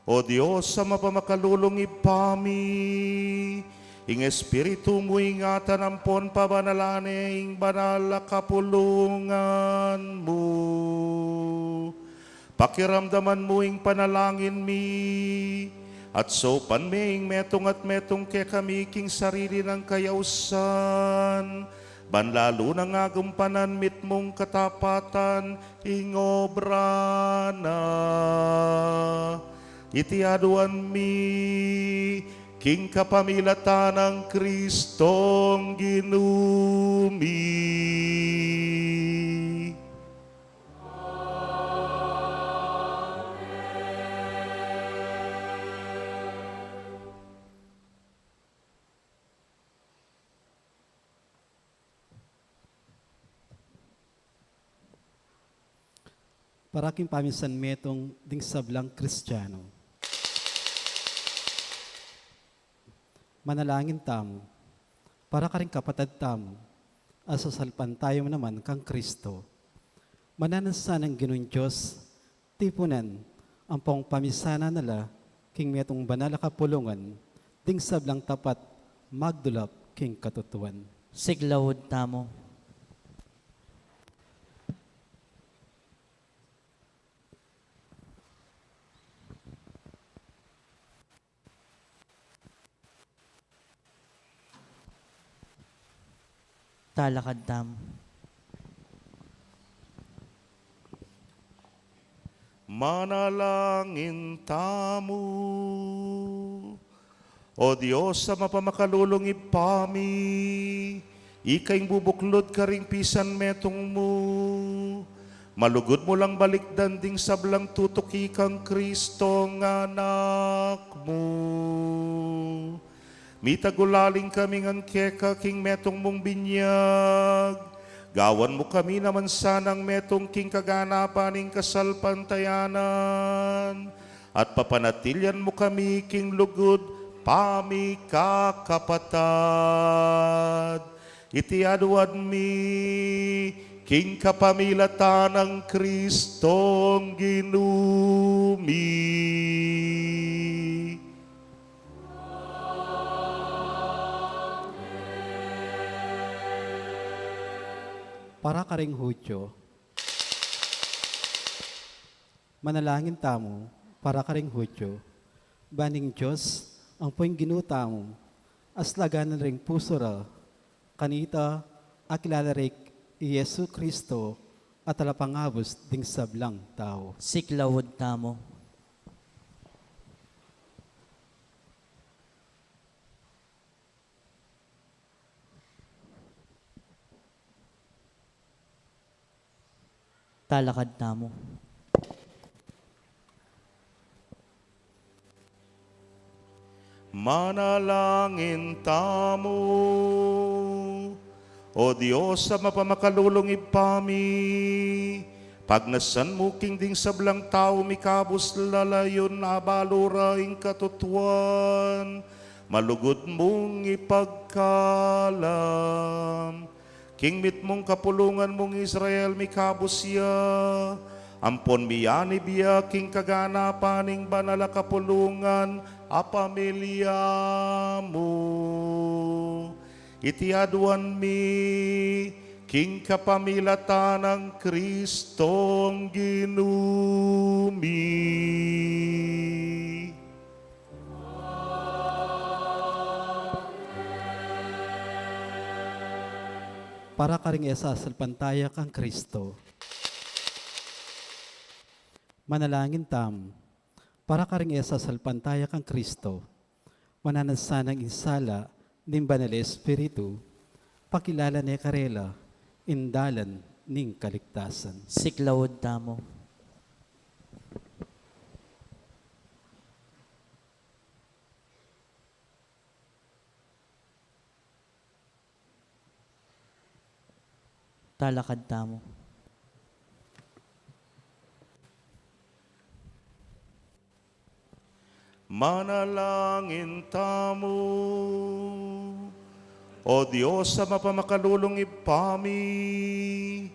O Dios a mapamakalulung Ibpa mi, ing Espiritu mu ingatan ampon pabanalan ne ing banal a kapulungan mu. Pakiramdaman mu ing panalangin mi, at saupan me ing metung at metung kekami king sarili nang kayausan, ban lalu nang agumpanan mitmung katapatan ing obra na. Iti aduan mi, king kapamilatan nang Kristong Ginu mi. Para king pamisan metung ding sablang Kristiano. Manalangin tamu, para karing kapatad tamu, a sasalpantaya mu naman kang Kristo. Mananu sana ing Ginung Dios, tipunan, ampong pamisanan na la, king metung banal a kapulungan, ding sablang tapat, magdulap king katutuan. Siklaud tamu. Talakad tamu. Manalangin tamu. O Dios a mapamakalulung Ibpa mi, ika ing bubuklud karing pisan metung mu. Malugud mu lang balikdan ding sablang tutuki kang Kristong Anak mu. Mitagulaling kami ngan keka king metung mung binyag. Gawan mu kami naman sanang metung king kaganapan ning kasalpantayanan, at papanatilian mu kami king lugud pamikakapatad. Iti aduan mi king kapamilatan nang Kristong Ginu mi. Para karing Hudyo. Manalangin tamu para karing Hudyo, ban ing Dios ampo ing Ginu tamu, aslagan na ring pusu ra, kanita akilala ra i Jesu Kristo a talapangabus ding sablang tau. Siklaud tamu. Talakad tamu. Manalangin tamu. O Dios a mapamakalulung Ibpa mi, pagnasan mu king ding sablang tau mikabus lalayun abalu ra ing katutuan, malugud mung ipagkalam king mitmung kapulungan mung Israel mikabus ya, ampon miyanib ya king kaganapan ning banal a kapulungan a pamilya mu. Iti aduan mi king kapamilatan nang Kristong Ginu mi. Para karing e sasalpantaya kang Kristo. Manalangin tamu. Para karing e sasalpantaya kang Kristo, mananu na sanang ing sala ning Banal a Espiritu, pakilala ne karela ing dalan ning kaligtasan. Siklaud tamu. Talakad tamu. Manalangin tamu. O Dios a mapamakalulung Ibpa mi,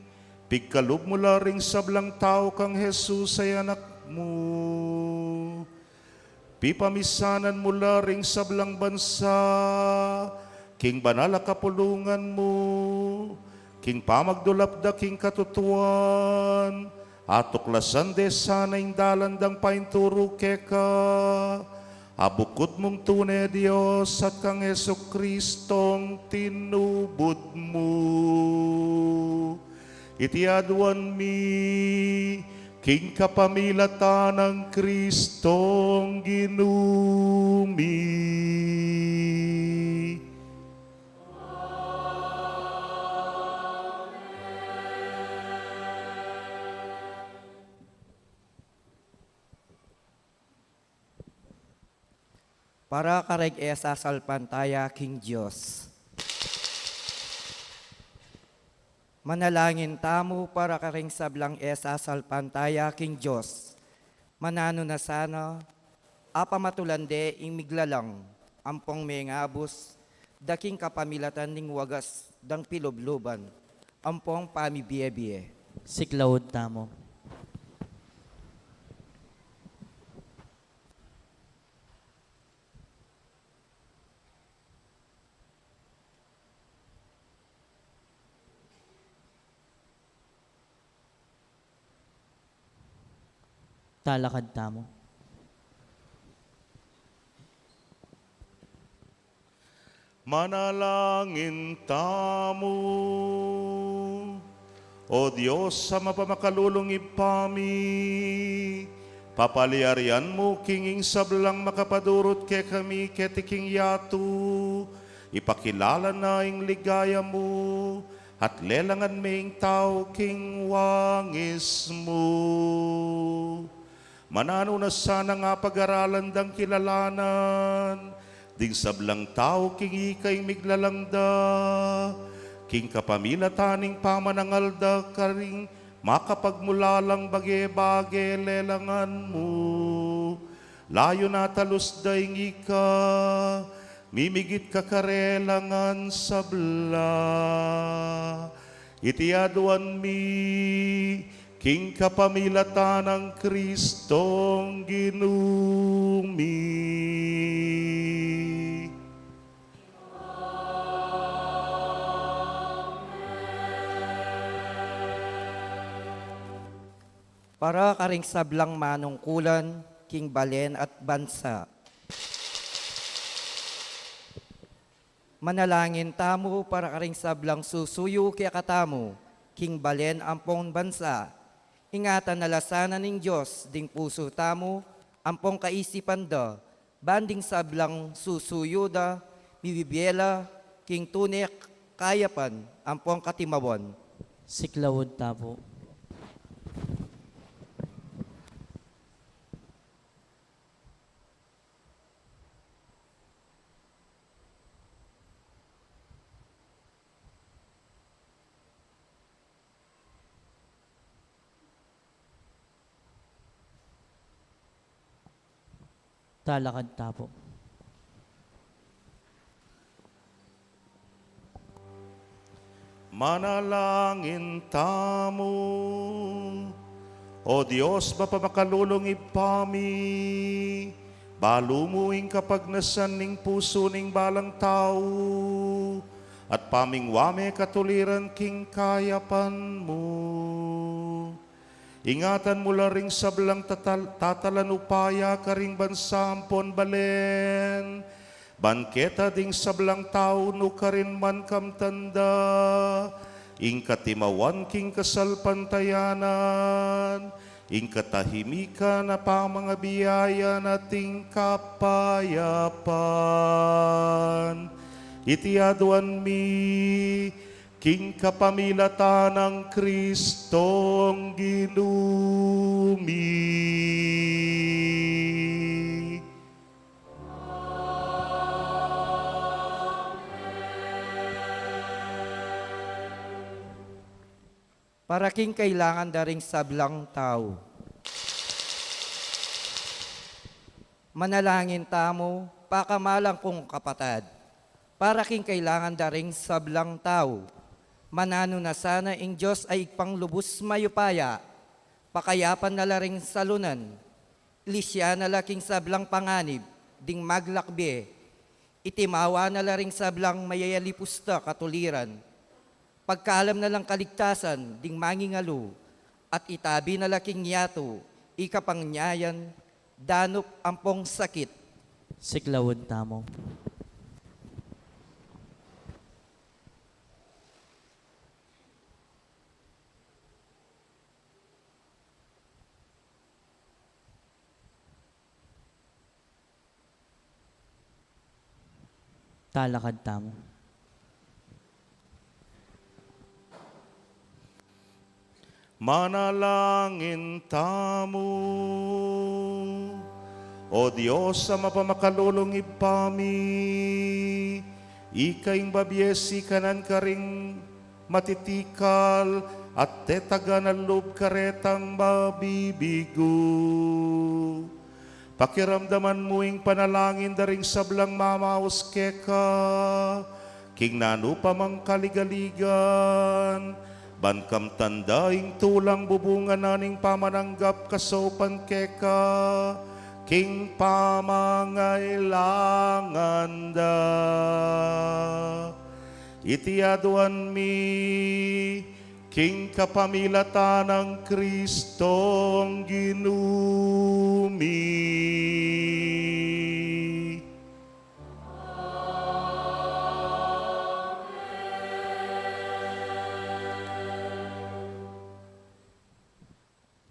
pigkalub mu la ring sablang tau kang Jesus a Anak mu. Pipamisanan mu la ring sablang bansa king banal a kapulungan mu, king pamagdulap da king katutuan, atuklasan de sana ing dalan dang painturu keka, a bukud mung tune Dios at kang Jesucristong tinubud mu. Iti aduan mi king kapamilatan nang Kristong Ginu mi. Para karing e sasalpantaya king Dios. Manalangin tamu para karing sablang e sasalpantaya king Dios. Mananu na sana, apamatulan de ing miglalang, ampong mengabus, da king kapamilatan ning wagas dang pilubluban, ampong pamibie-bie. Siklaud tamu. Talakad tamu. Manalangin tamu. O Dios a mapamakalulung Ibpa mi, papaliarian mu king ing sablang makapadurut kekami keti king yatu, ipakilala na ing ligaya mu, at lelangan me ing tau king wangis mu. Mananu na sanang apagaralan dang kilalanan ding sablang tau king ika ing miglalang da, king kapamilatan ning pamanangal da karing makapagmulalang bage-bage lelangan mu. Layun atalus da ing ika, mimigit ka karela ngan sabla. Iti aduan mi king kapamilatan nang Kristong Ginu mi. Para karing sablang manungkulan king balen at bansa. Manalangin tamu para karing sablang susuyu kekatamu king balen ampong bansa. Ingatan na la sana ning Dios ding pusu tamu ampong kaisipan da, ban ding sablang susuyu da, mibibie la king tune kayapan ampong katimawan. Siklaud tamu. Talakad ta pu. Manalangin tamu. O Dios, mapamakalulung Ibpa mi, balu mu ing kapagnasan ning pusu ning balang tau, at pamingwa me katuliran king kayapan mu. Ingatan mu la ring sablang tatal-, tatalan upaya karing bansa ampon balen, ban keta ding sablang tau nukarin man kamtanda ing katimawan king kasalpantayanan, ing katahimikan a pamangabiyaya na ing kapayapan. Iti aduan mi king kapamilatan nang Kristong Ginu mi. Para king kailangan da ring sablang tau. Manalangin tamu, pakamalan kung kapatad, para king kailangan da ring sablang tau. Mananu na sana ing Dios a Ibpang lubus mayupaya, pakayapan na la ring salunan, lisyan na la king sablang panganib ding maglakbe, itimawa na la ring sablang mayayalipusta katuliran, pagkalam na lang kaligtasan ding mangingalu, at itabi na la king yatu ing kapanyayan danup ampong sakit. Siklaud tamu. Talakad tamu. Manalangin tamu. O Dios a mapamakalulung Ibpa mi, ika ing babie sikanan karing matitikal at tetagan a lub karetang mabibigu. Pakiramdaman mu ing panalangin da ring sablang mamaus keka king nanu pa mang kaligaligan, ban kamtan da ing tulang bubungan na ning pamananggap kasaupan keka king pamangailangan da. Iti aduan mi king kapamilatan nang Kristong Ginu mi.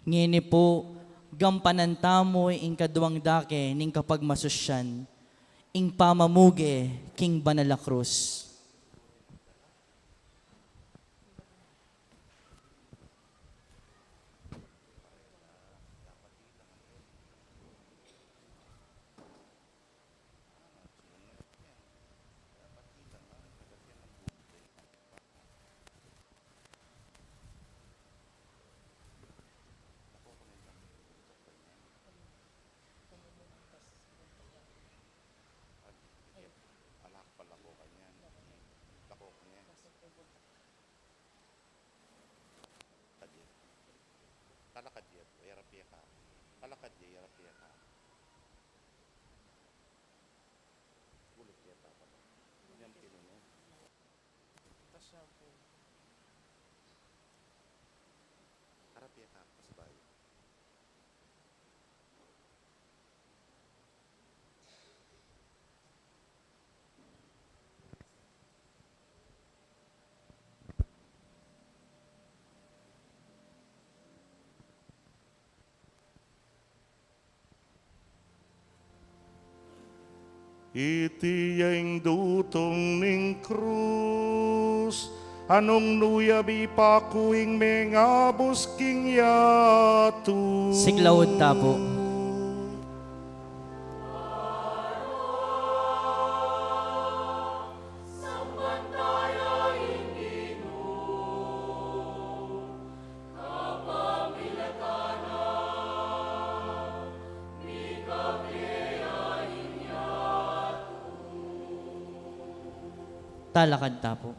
Ngeni pu, gampanan tamu ing kaduang dake ning kapagmasusyan, ing pamamuge king banal a krus. Alak pala ko kanyan. Lako kanyan. Talakad ya. Talakad ya, yarap ya ka. Talakad ya, yarap ya ka. Gulit ya, tapa. Yan, pino niya. Tasya po. Harap ya ka, kasabay. Iti ya ing dutung ning krus, a nung nu ya mipaku ing mengabus king yatu. Siklaud ta pu. Talakan ta pu.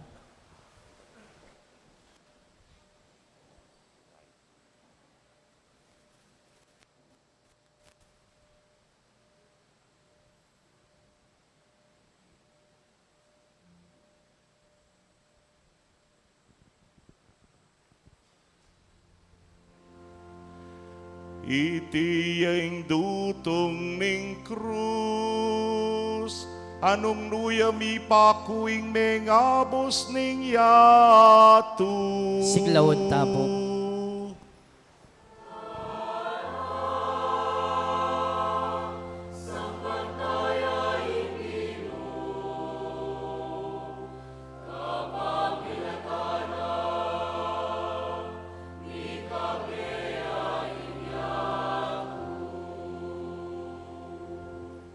Iti ya ing dutung ning krus, a nung nu ya mipaku ing mengabus ning yatu. Siklaun ta pu.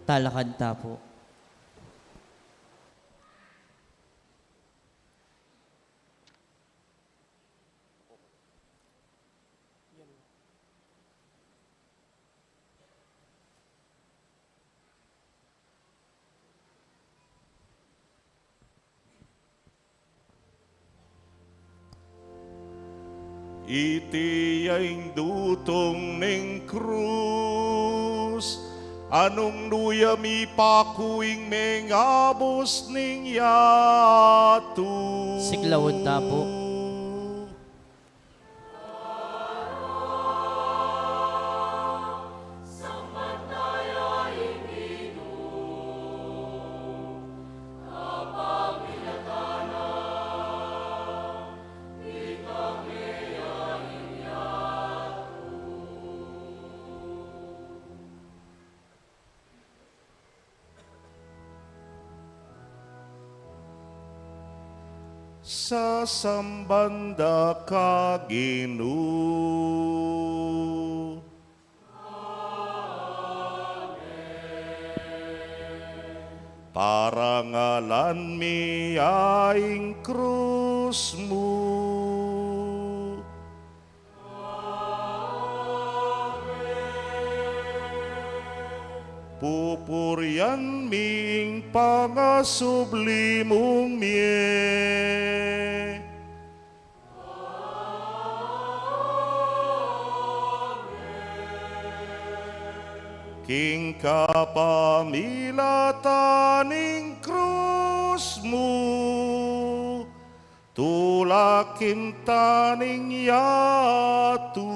Talakan ta pu. Iti ya ing dutung ning krus, a nung nu ya mipaku ing mengabus ning yatu. Siklaun ta pu. Sasamban da ka, Ginu. Parangalan mi ya ing krus mu. Pupurian mi ing pangasubli mung mie. King kapamilatan ning krus mu, tulakin ta ning yatu.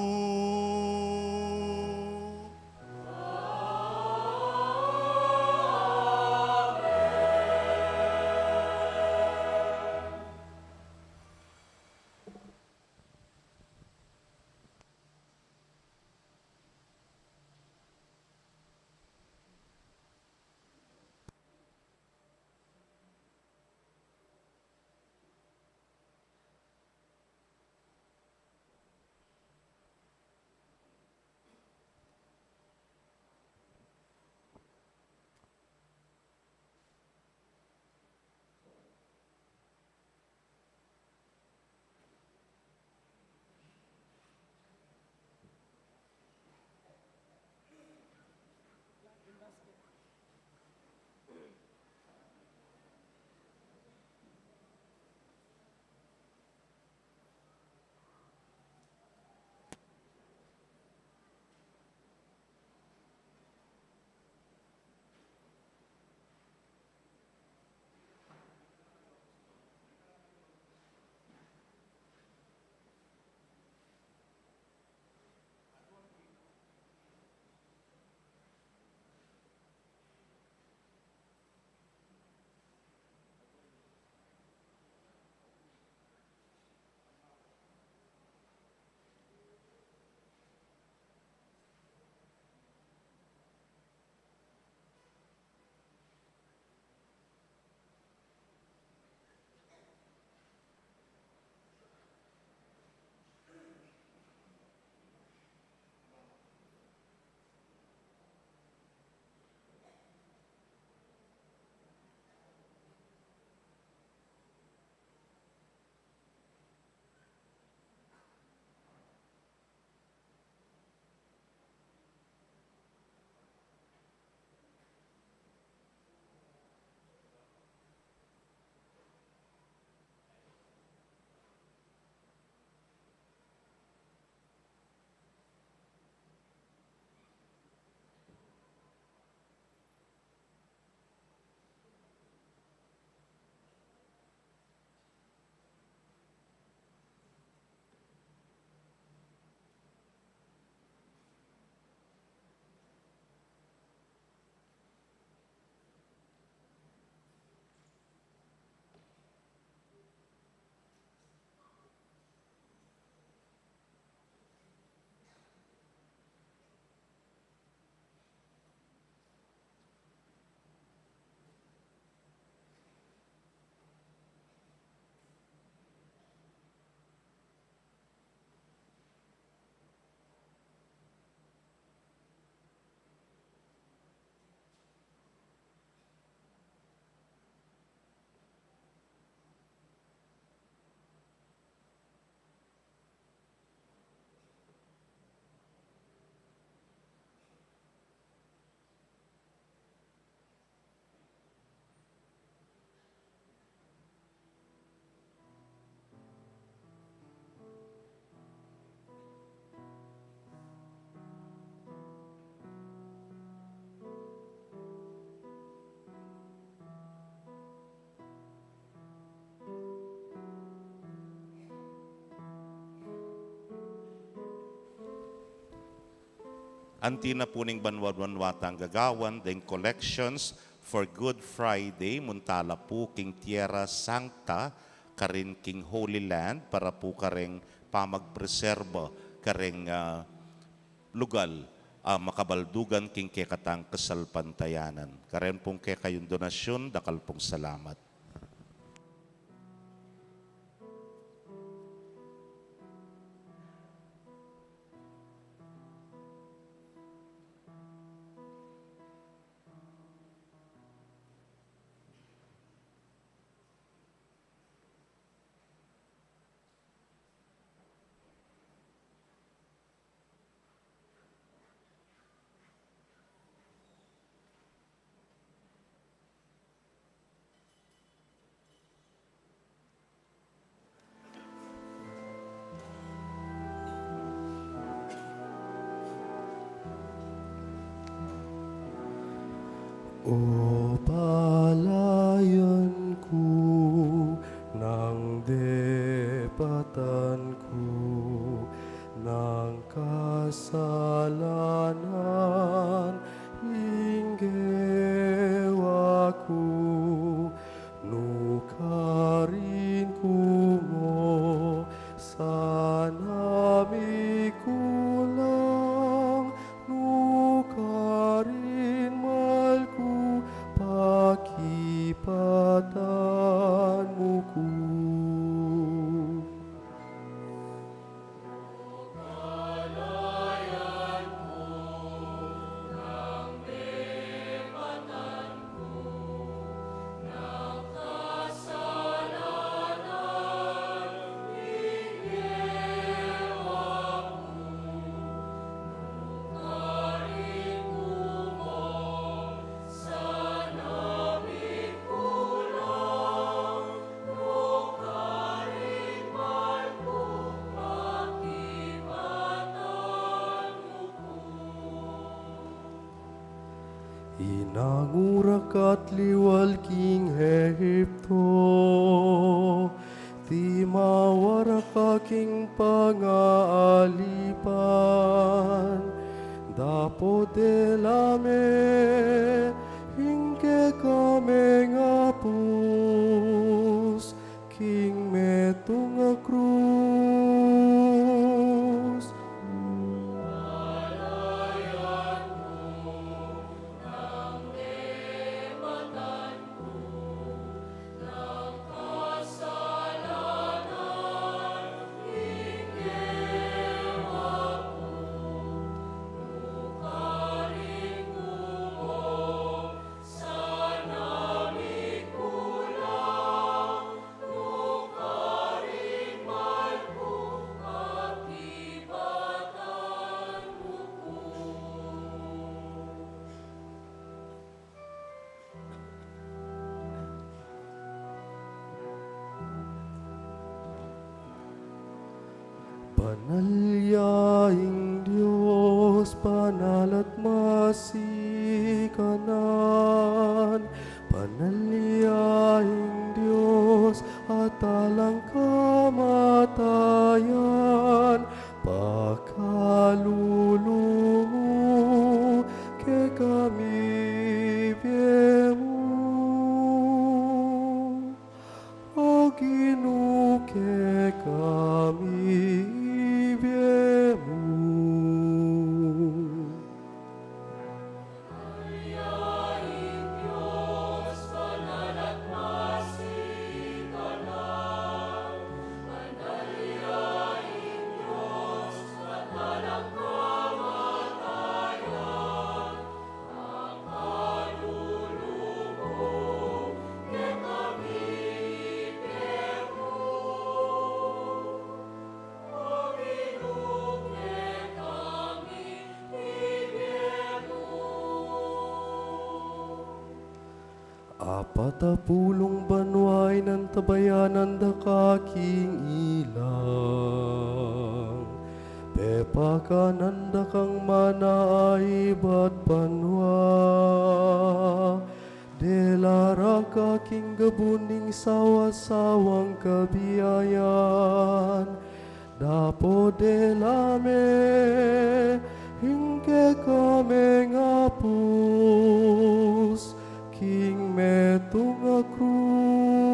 Anti na pu ning banwa-banwa tang gagawan deng collections for Good Friday, munta la pu king Tierra Santa, karin king Holy Land, para pu kareng pamagpreserba kareng, ah, lugal, ah, makabaldugan king kekatang kasalpantayanan. Karen pung kekayung donasyun, dakal pung salamat. O palayan ku, nang depatan ku nang kasalanan ing gewa ku, nukarin ku mo sana mikulang, nukarin mal ku pakipatan mu ku. Inangurak at liwal king Ehipto, timawarak ka king pangaalipan, dapot dela me ing kekaming apus king metung a krus. Banal ya ing Dios, banal at masikanan. Banal ya ing Dios at alang kamatayan. Pakalulu mu kekami bie mu. O Ginu, kekami bie mu. Apat a pulung banua inantabayanan da ka king ilang, pepakanan da kang mana a ibat banua. Dela ra ka king gabun ning sawa-sawang kabiayan, dapot dela me ing kekaming apus king metung a krus.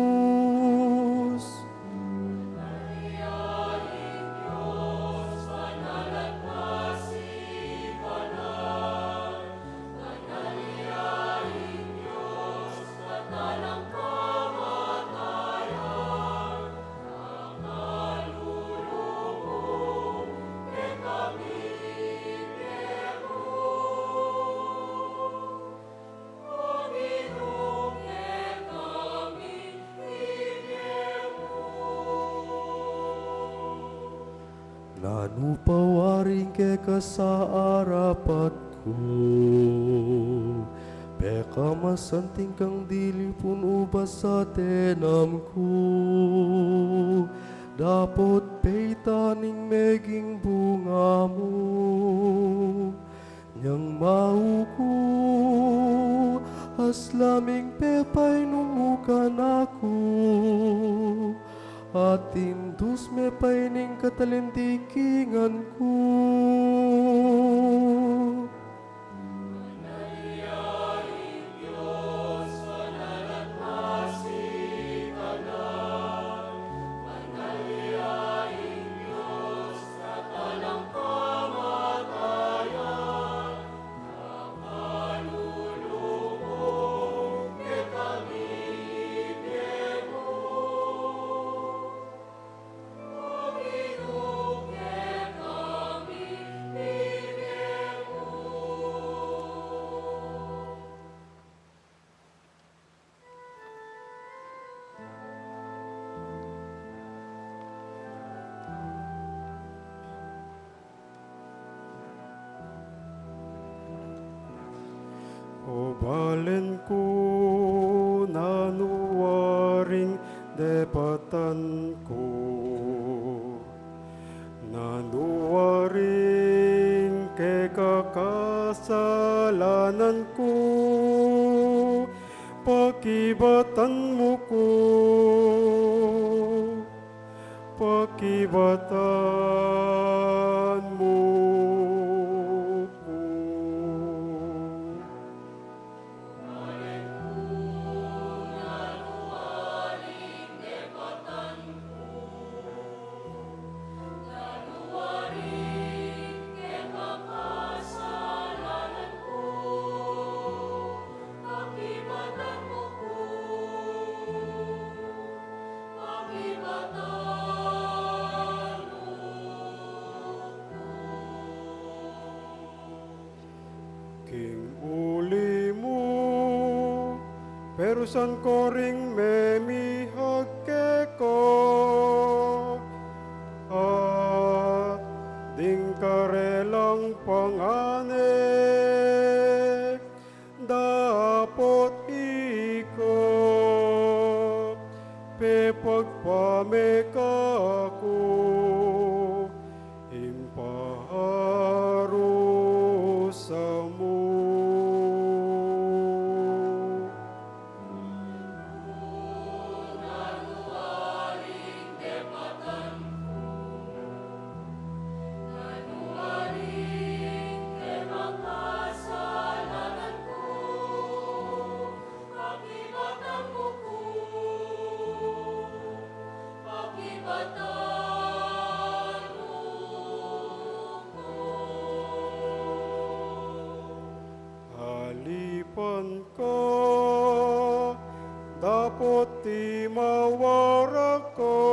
Nanu pa waring keka sa arapat ku, pekamasanting kang dili pun ubas a tenam ku, dapot peitan ing meging bunga mu. Nyang mau ku, aslaming pepainum mu kanaku, at indus me pa ining katalintikingan ku. O balen ku, nanu waring depatan ku, nanu waring kekakasalanan ku, pakibatan mu ku, pakibatan mu ku. King uli mu, perusan ko ring memihag keko, at ding karelang pangane, dapot ika pepagpameka ku ing parusa mu. Alipan ka, dapot iti mawarak ka,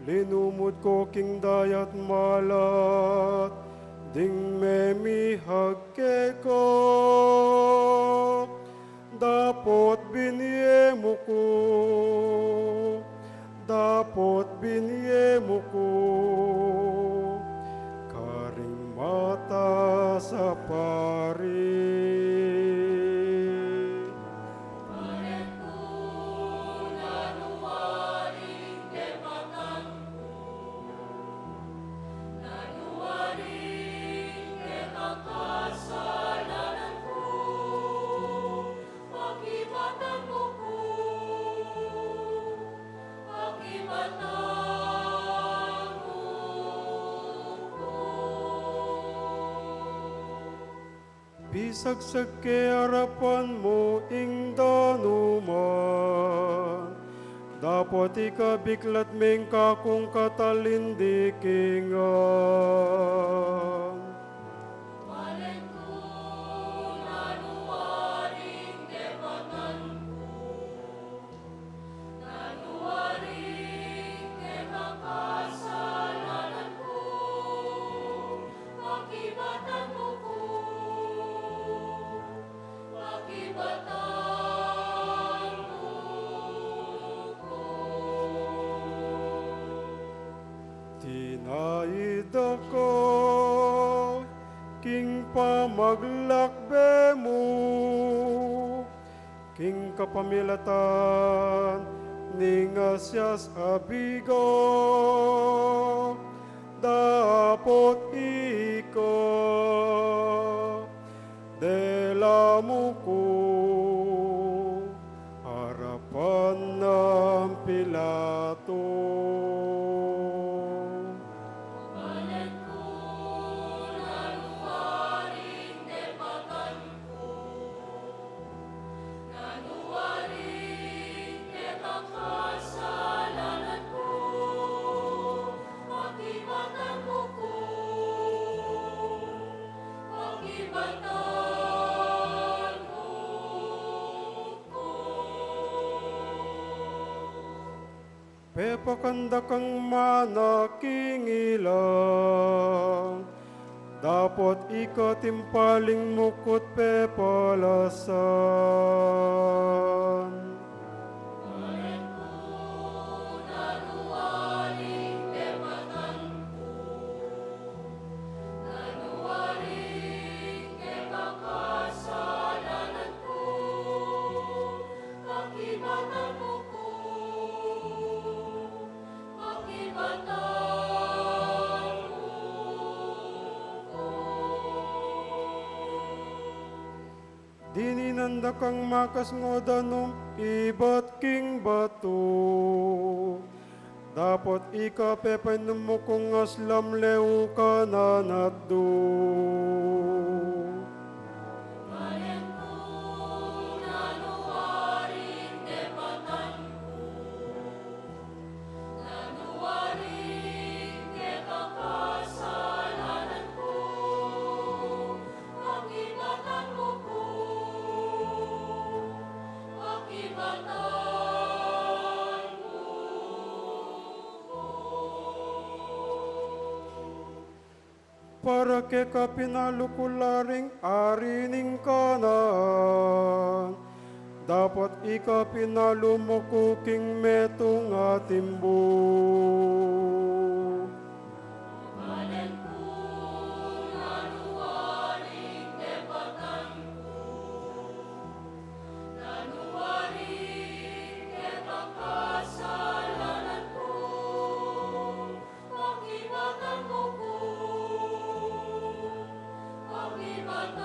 linumud ko king dayat malat ding memihag keka, dapot binie mu ku, dapot binie mu ku karing matas a pari. Isagsag ke arapan mu ing danuman, dapot ikabiklat me ing kakung katalindikingan. Balen ku, nanu waring kepatan ku? Nanu waring kekasalanan ku? Pakibatan mu ku, pakibatan mu ku. Tinaid da ka king pamaglakbe mu, king kapamilatan ning asias a biga, dapot ika dela mu ku arapan nang Pilato. Balen ku, nanu waring kepatan ku? Nanu waring kekasalanan ku? Pakibatan mu ku, pakibatan mu ku. Pepakan da kang mana king ilang, dapot ika timpaling mukut pepalasan. Balen ku, nanu waring kepatan ku? Nanu waring kekasalanan ku? Pakibatan mu ku, pakibatan mu ku. Dininan da kang makas ngan danum ibat king batu, dapot ika pepainum mu kung aslam leu kanan atdu. Balen ku, nanu waring kepatan ku? Nanu waring kekasalanan ku? Pakibatan mu ku, pakibatan mu ku. Para keka pinalu ku la ring ari ning Kanaan, dapot ika pinalu mu ku king metung a timbu. Balen ku, nanu waring kepatan ku? Nanu waring kekasalanan ku? Pakibatan mu ku, pakibatan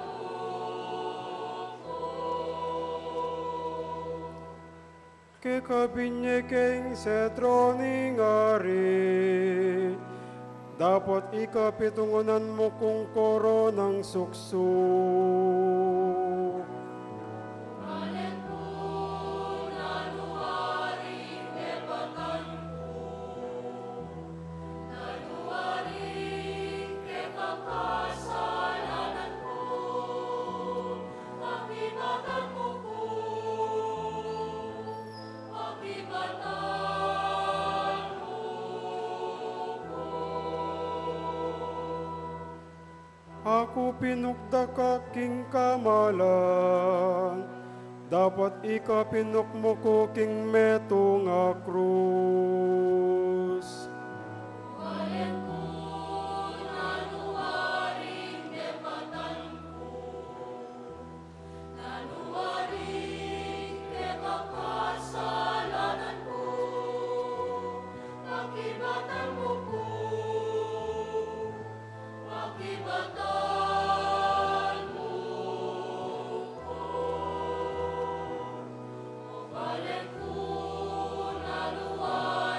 mu ku. Keka binye ke ing setro ning ari, dapot ika pitungunan mu kung koronang suksuk. Balen ku, nanu waring kepatan ku? Nanu waring kekasalanan ku? Pakibatan mu ku, pakibatan mu ku. Aku pinukda ka king kamalan, dapot ika pinukmuk ku king metung a krus. Balen ku, nanu waring kepatan ku? Nanu waring kekasalanan ku? Pakibatan mu ku, pakibatan mu ku. Balen ku, nanu waring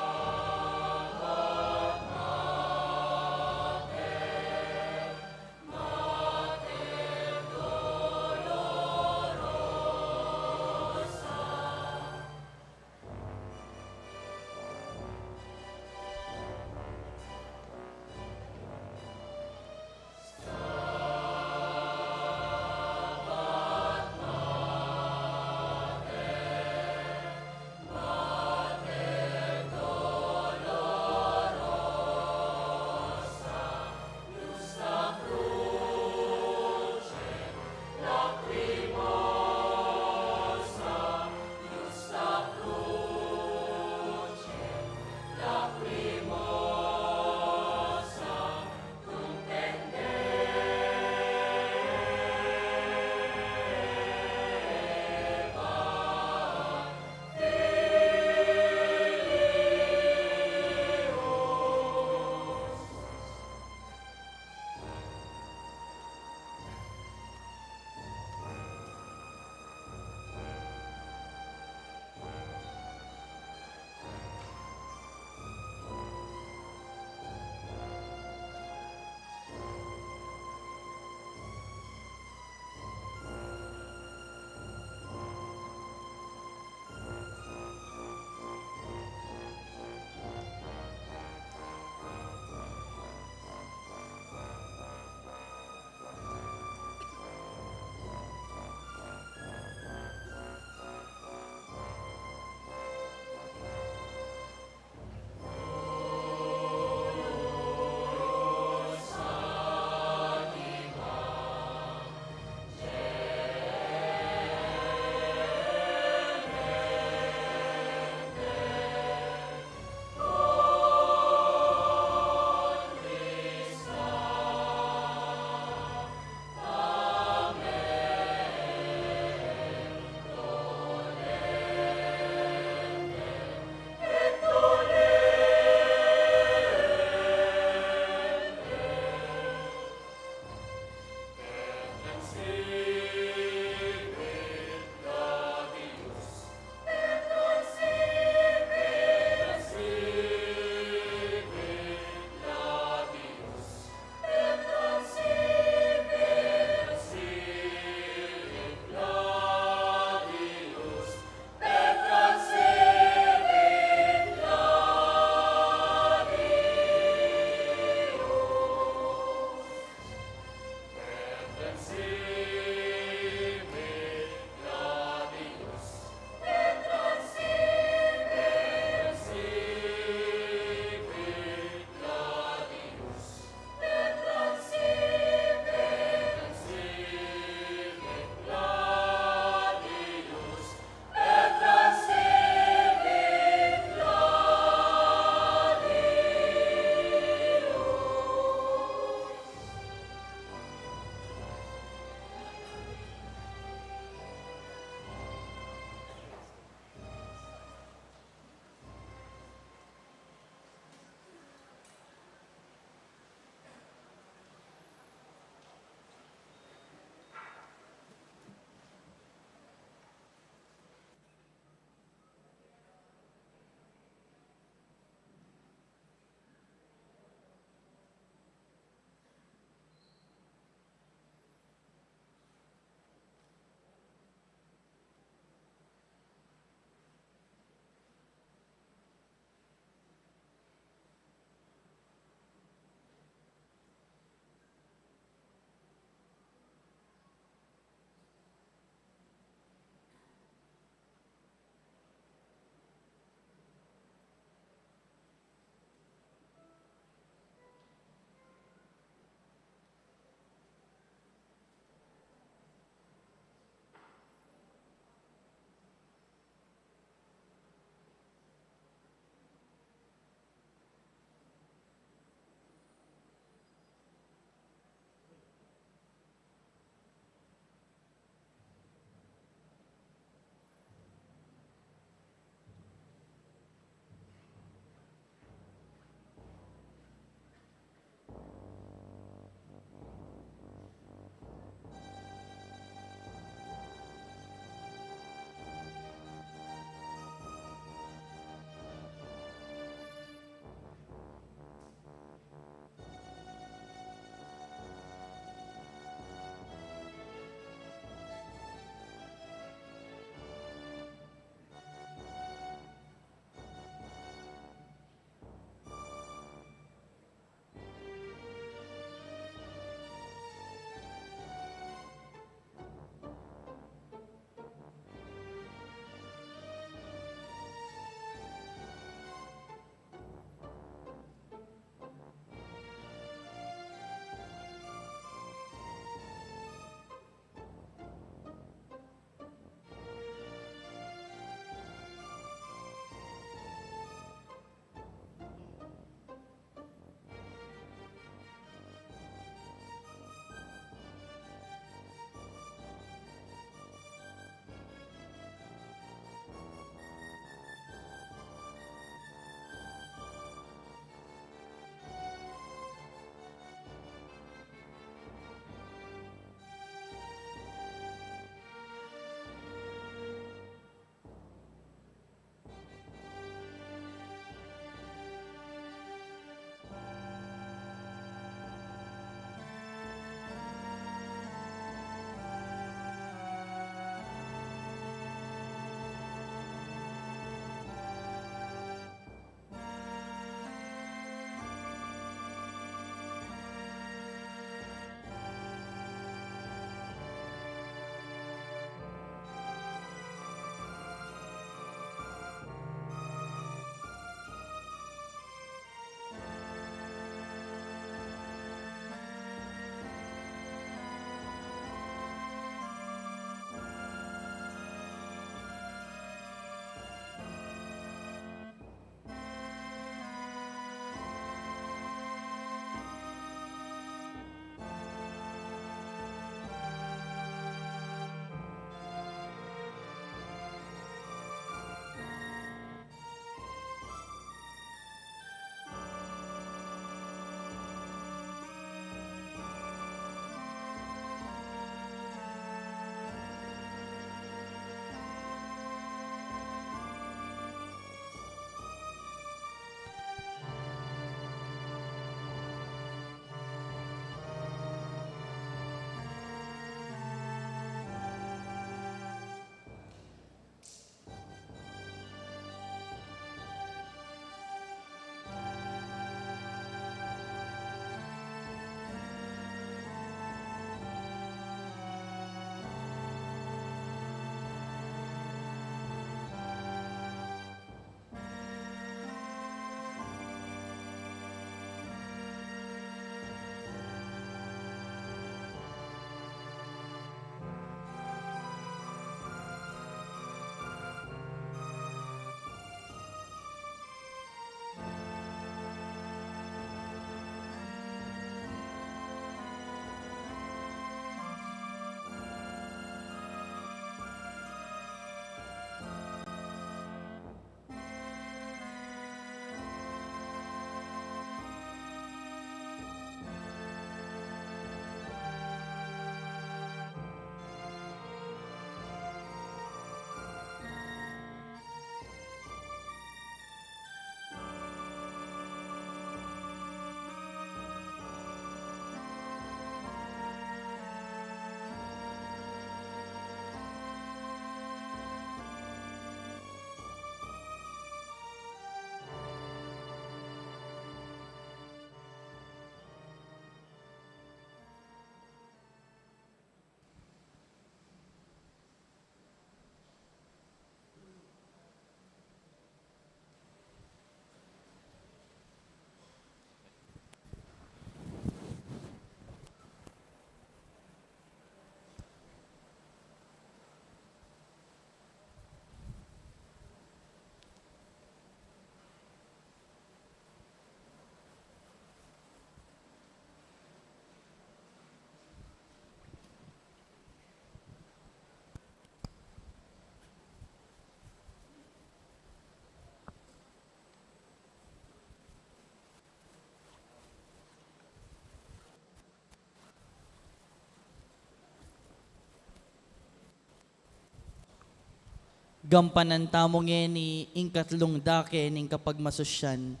Gampanan tamu ngeni ing katlung dake ning kapagmasusyan,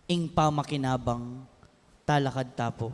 ing pamakinabang. Talakad ta pu.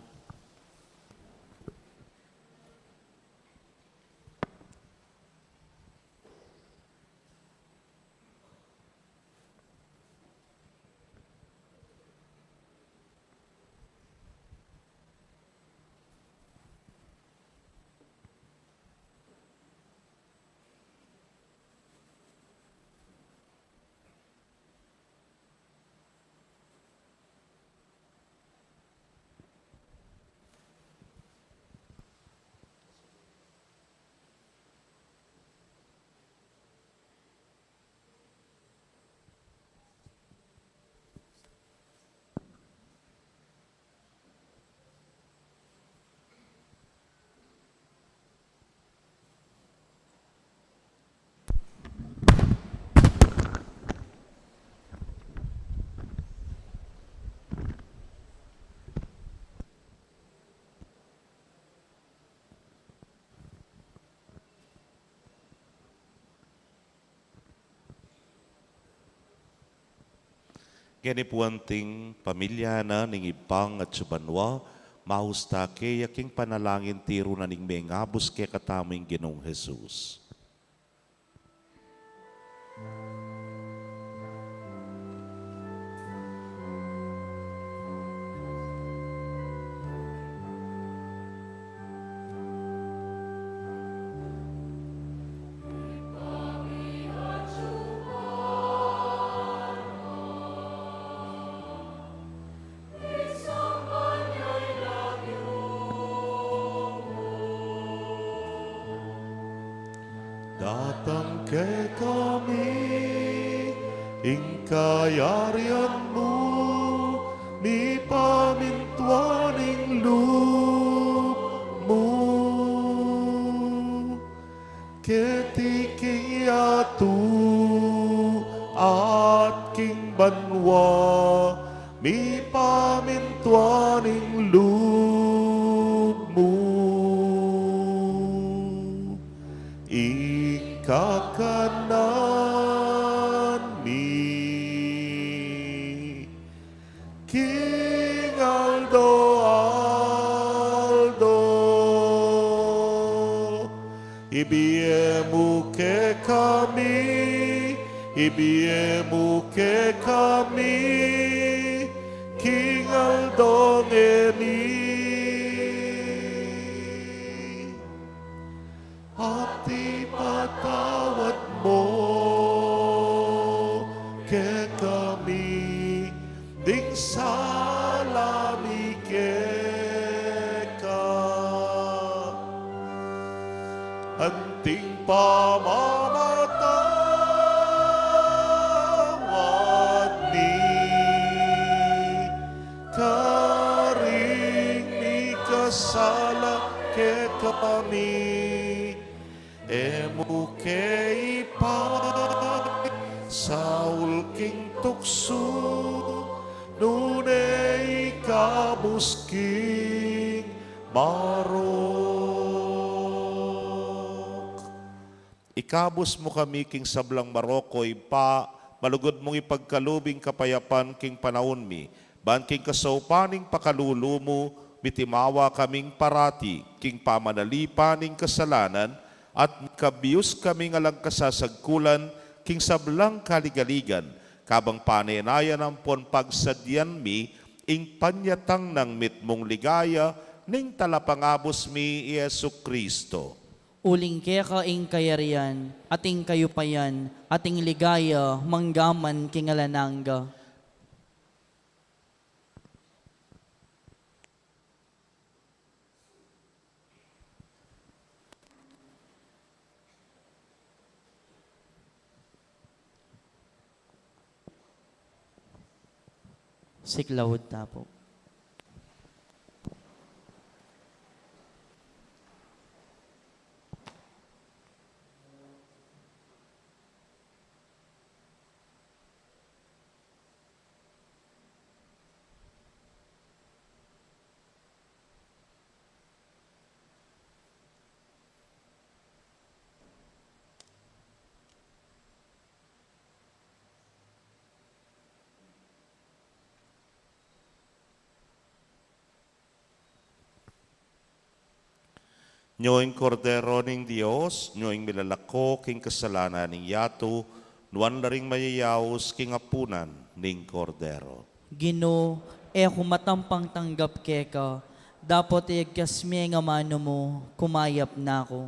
Ngeni pu anting pamilya na ning Ibpang atsu banua, maus ta keya king panalangin tiru na ning mengabus kekatamu ing Ginung Jesus. Datang kekami ing kayarian mu, mipamintuan ing lub mu. Keti king yatu at king banua, mipamintuan ing lub mu. Ing kakanan mi king aldo-aldo, ibie mu kekami, ibie mu kekami king aldo ngeni. At ipatawad mu kekami ding sala mi keka, anting pamamatawad mi karing mikasala kekami. E mu ke ipaisaul king tuksu, nune ikabus king marok. Ikabus mu kami king sablang marok, O Ibpa, malugud mung ipagkalub ing kapayapan king panaun mi, ban king kasaupan ning pakalulu mu, mitimawa kaming parati king pamanalipan ning kasalanan, at mikabius kaming alang kasasagkulan king sablang kaligaligan, kabang panenayan ampon pagsadyan mi ing panyatang nang mitmung ligaya ning Talapangabus mi, i Jesucristo. Uling keka ing kayarian, at ing kayupayan, at ing ligaya, mangga man king alang angga. Siklaud ta pu. Nyo ing Kordero ning Dios, nyo ing milalako king kasalanan ning yatu, nuan la ring mayayaus king apunan ning Kordero. Ginu, e ku matampang tanggap keka, dapot e agkas me ing amanu mu, kumayap na ku.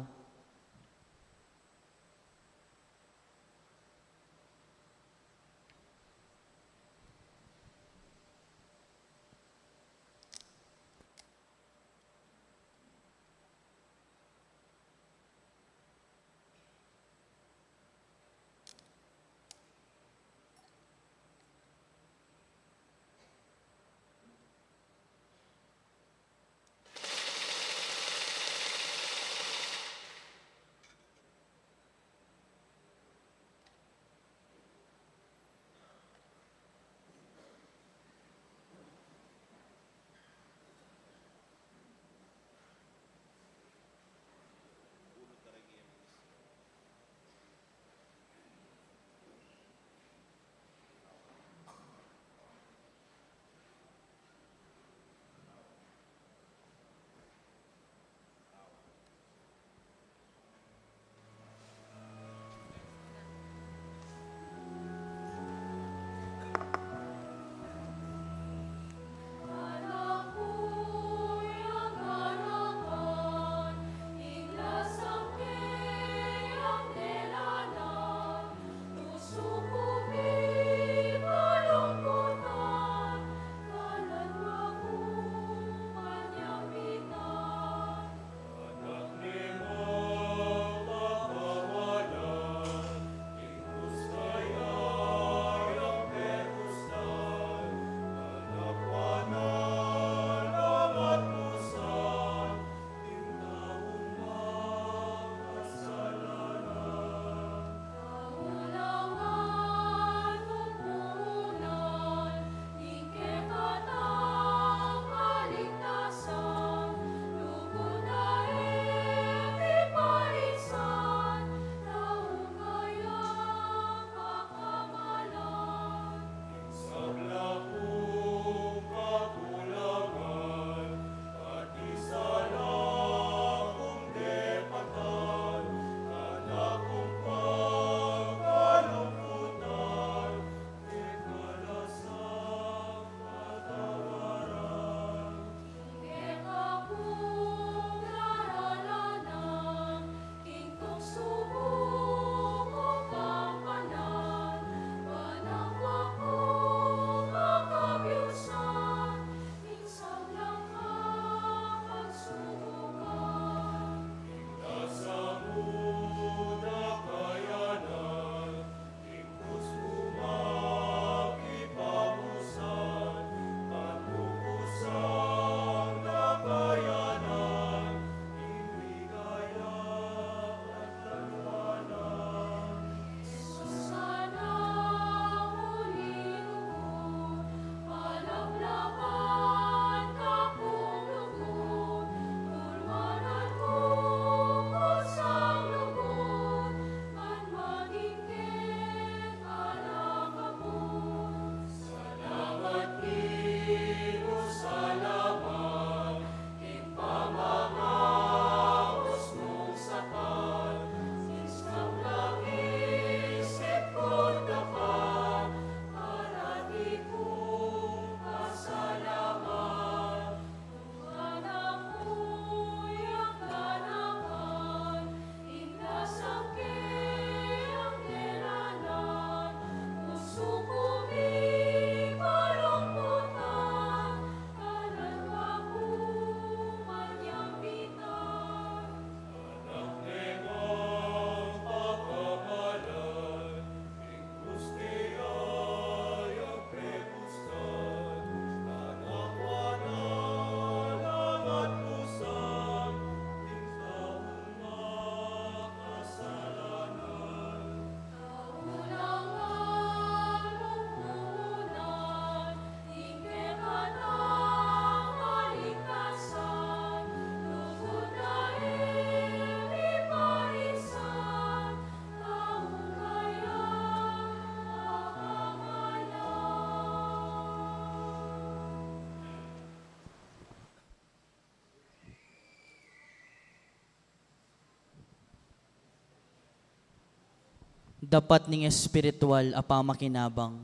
Dapat ning espiritual a pamakinabang.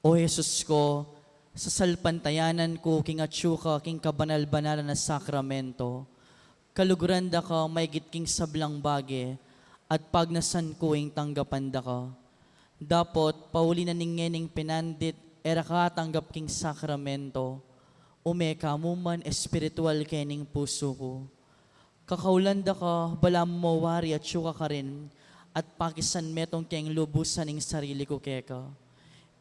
O Jesus ko, sasalpantayanan ku king atsu ka king kabanal-banalan a sakramento, kaluguran da ka maigit king sablang bage, at pagnasan ku ing tanggapan da ka. Dapot, pauli na ning ngening pinandit, e ra ka atanggap king sakramento, ume ka mu man espiritual kening pusu ku. Kakaulan da ka, balamu mo wari atsu ka karin, at pakisan metung keng lubusan ing sarili ku keka.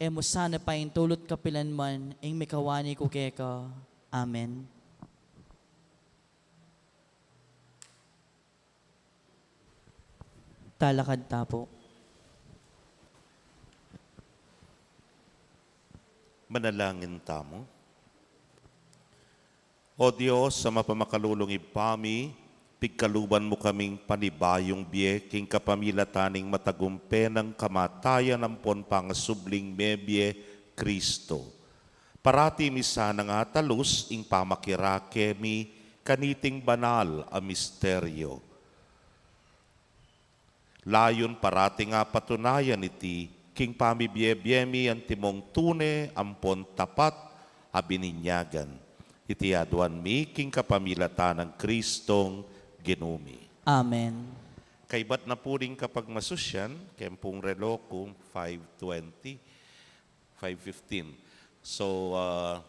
E mu sana paintulut kapilan man ing mikawani ku keka. Amen. Talakad ta pu. Manalangin tamu. O Dios, a mapamakalulung Ibpa mi, pigkaluban mu kaming panibayung bie king kapamilatan ning matagumpe nang kamatayan ampon pangasubling mebie, Kristo. Parati mi sanang atalus ing pamakirake mi kaniting banal a misteryo. Layun parating apatunayan iti king pamibie-bie mi antimong tune ampon tapat a bininyagan. Iti aduan mi king kapamilatan nang Kristong Ginu mi. Amen. Kaybat na pu ding kapagmasusyan, keng pung relo ku, five twenty, five fifteen. So, ah,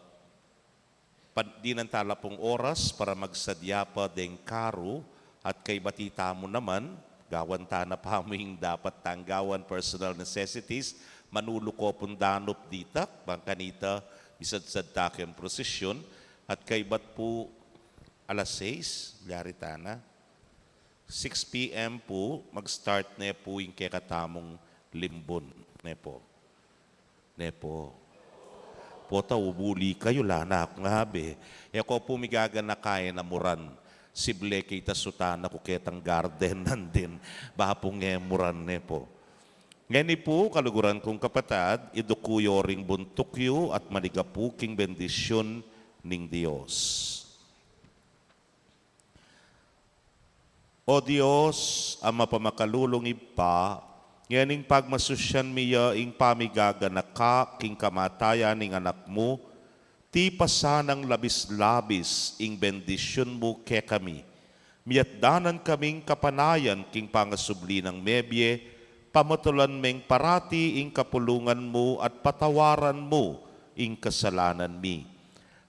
Padinan tala pung oras para magsadya pa deng karu, at kaybat ita mu naman, gawan ta na pa mu ing dapat tang gawan, personal necessities, manulu ko pung danup ditak, bang kanita misadsad ta keng prosesyon, at kaybat pu alas sais, lyari ta na. Six P M pu, mag-start ne pu ing kekatamung limbun, ne pu. Ne pu. Pota, ubuli kayu, ala na kung abe. E ko pu migaganaka e na muran. Sible ke itasutan na ku ketang garden nandin. Ba pung e muran, ne pu. Ngeni pu, kaluguran kung kapatad, iduku yu ring buntuk yu at manigapu king bendisyun ning Dios. O Dios, a mapamakalulung Ibpa, ngening pagmasusyan mi ya ing pamigaganaka king kamatayan ning Anak mu, tipasan nang labis-labis ing bendisyun mu kekami. Miyatdanan kaming kapanayan king pangasubli nang mebie, pamatulan meng parati ing kapulungan mu at patawaran mu ing kasalanan mi.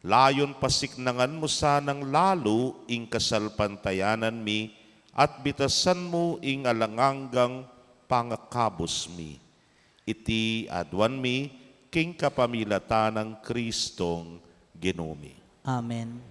Layun pasiknangan mu sanang lalu ing kasalpantayanan mi at bitasan mu ing alang anggang pangakabus mi. Iti aduan mi king kapamilatan nang Kristong Ginu mi. Amen.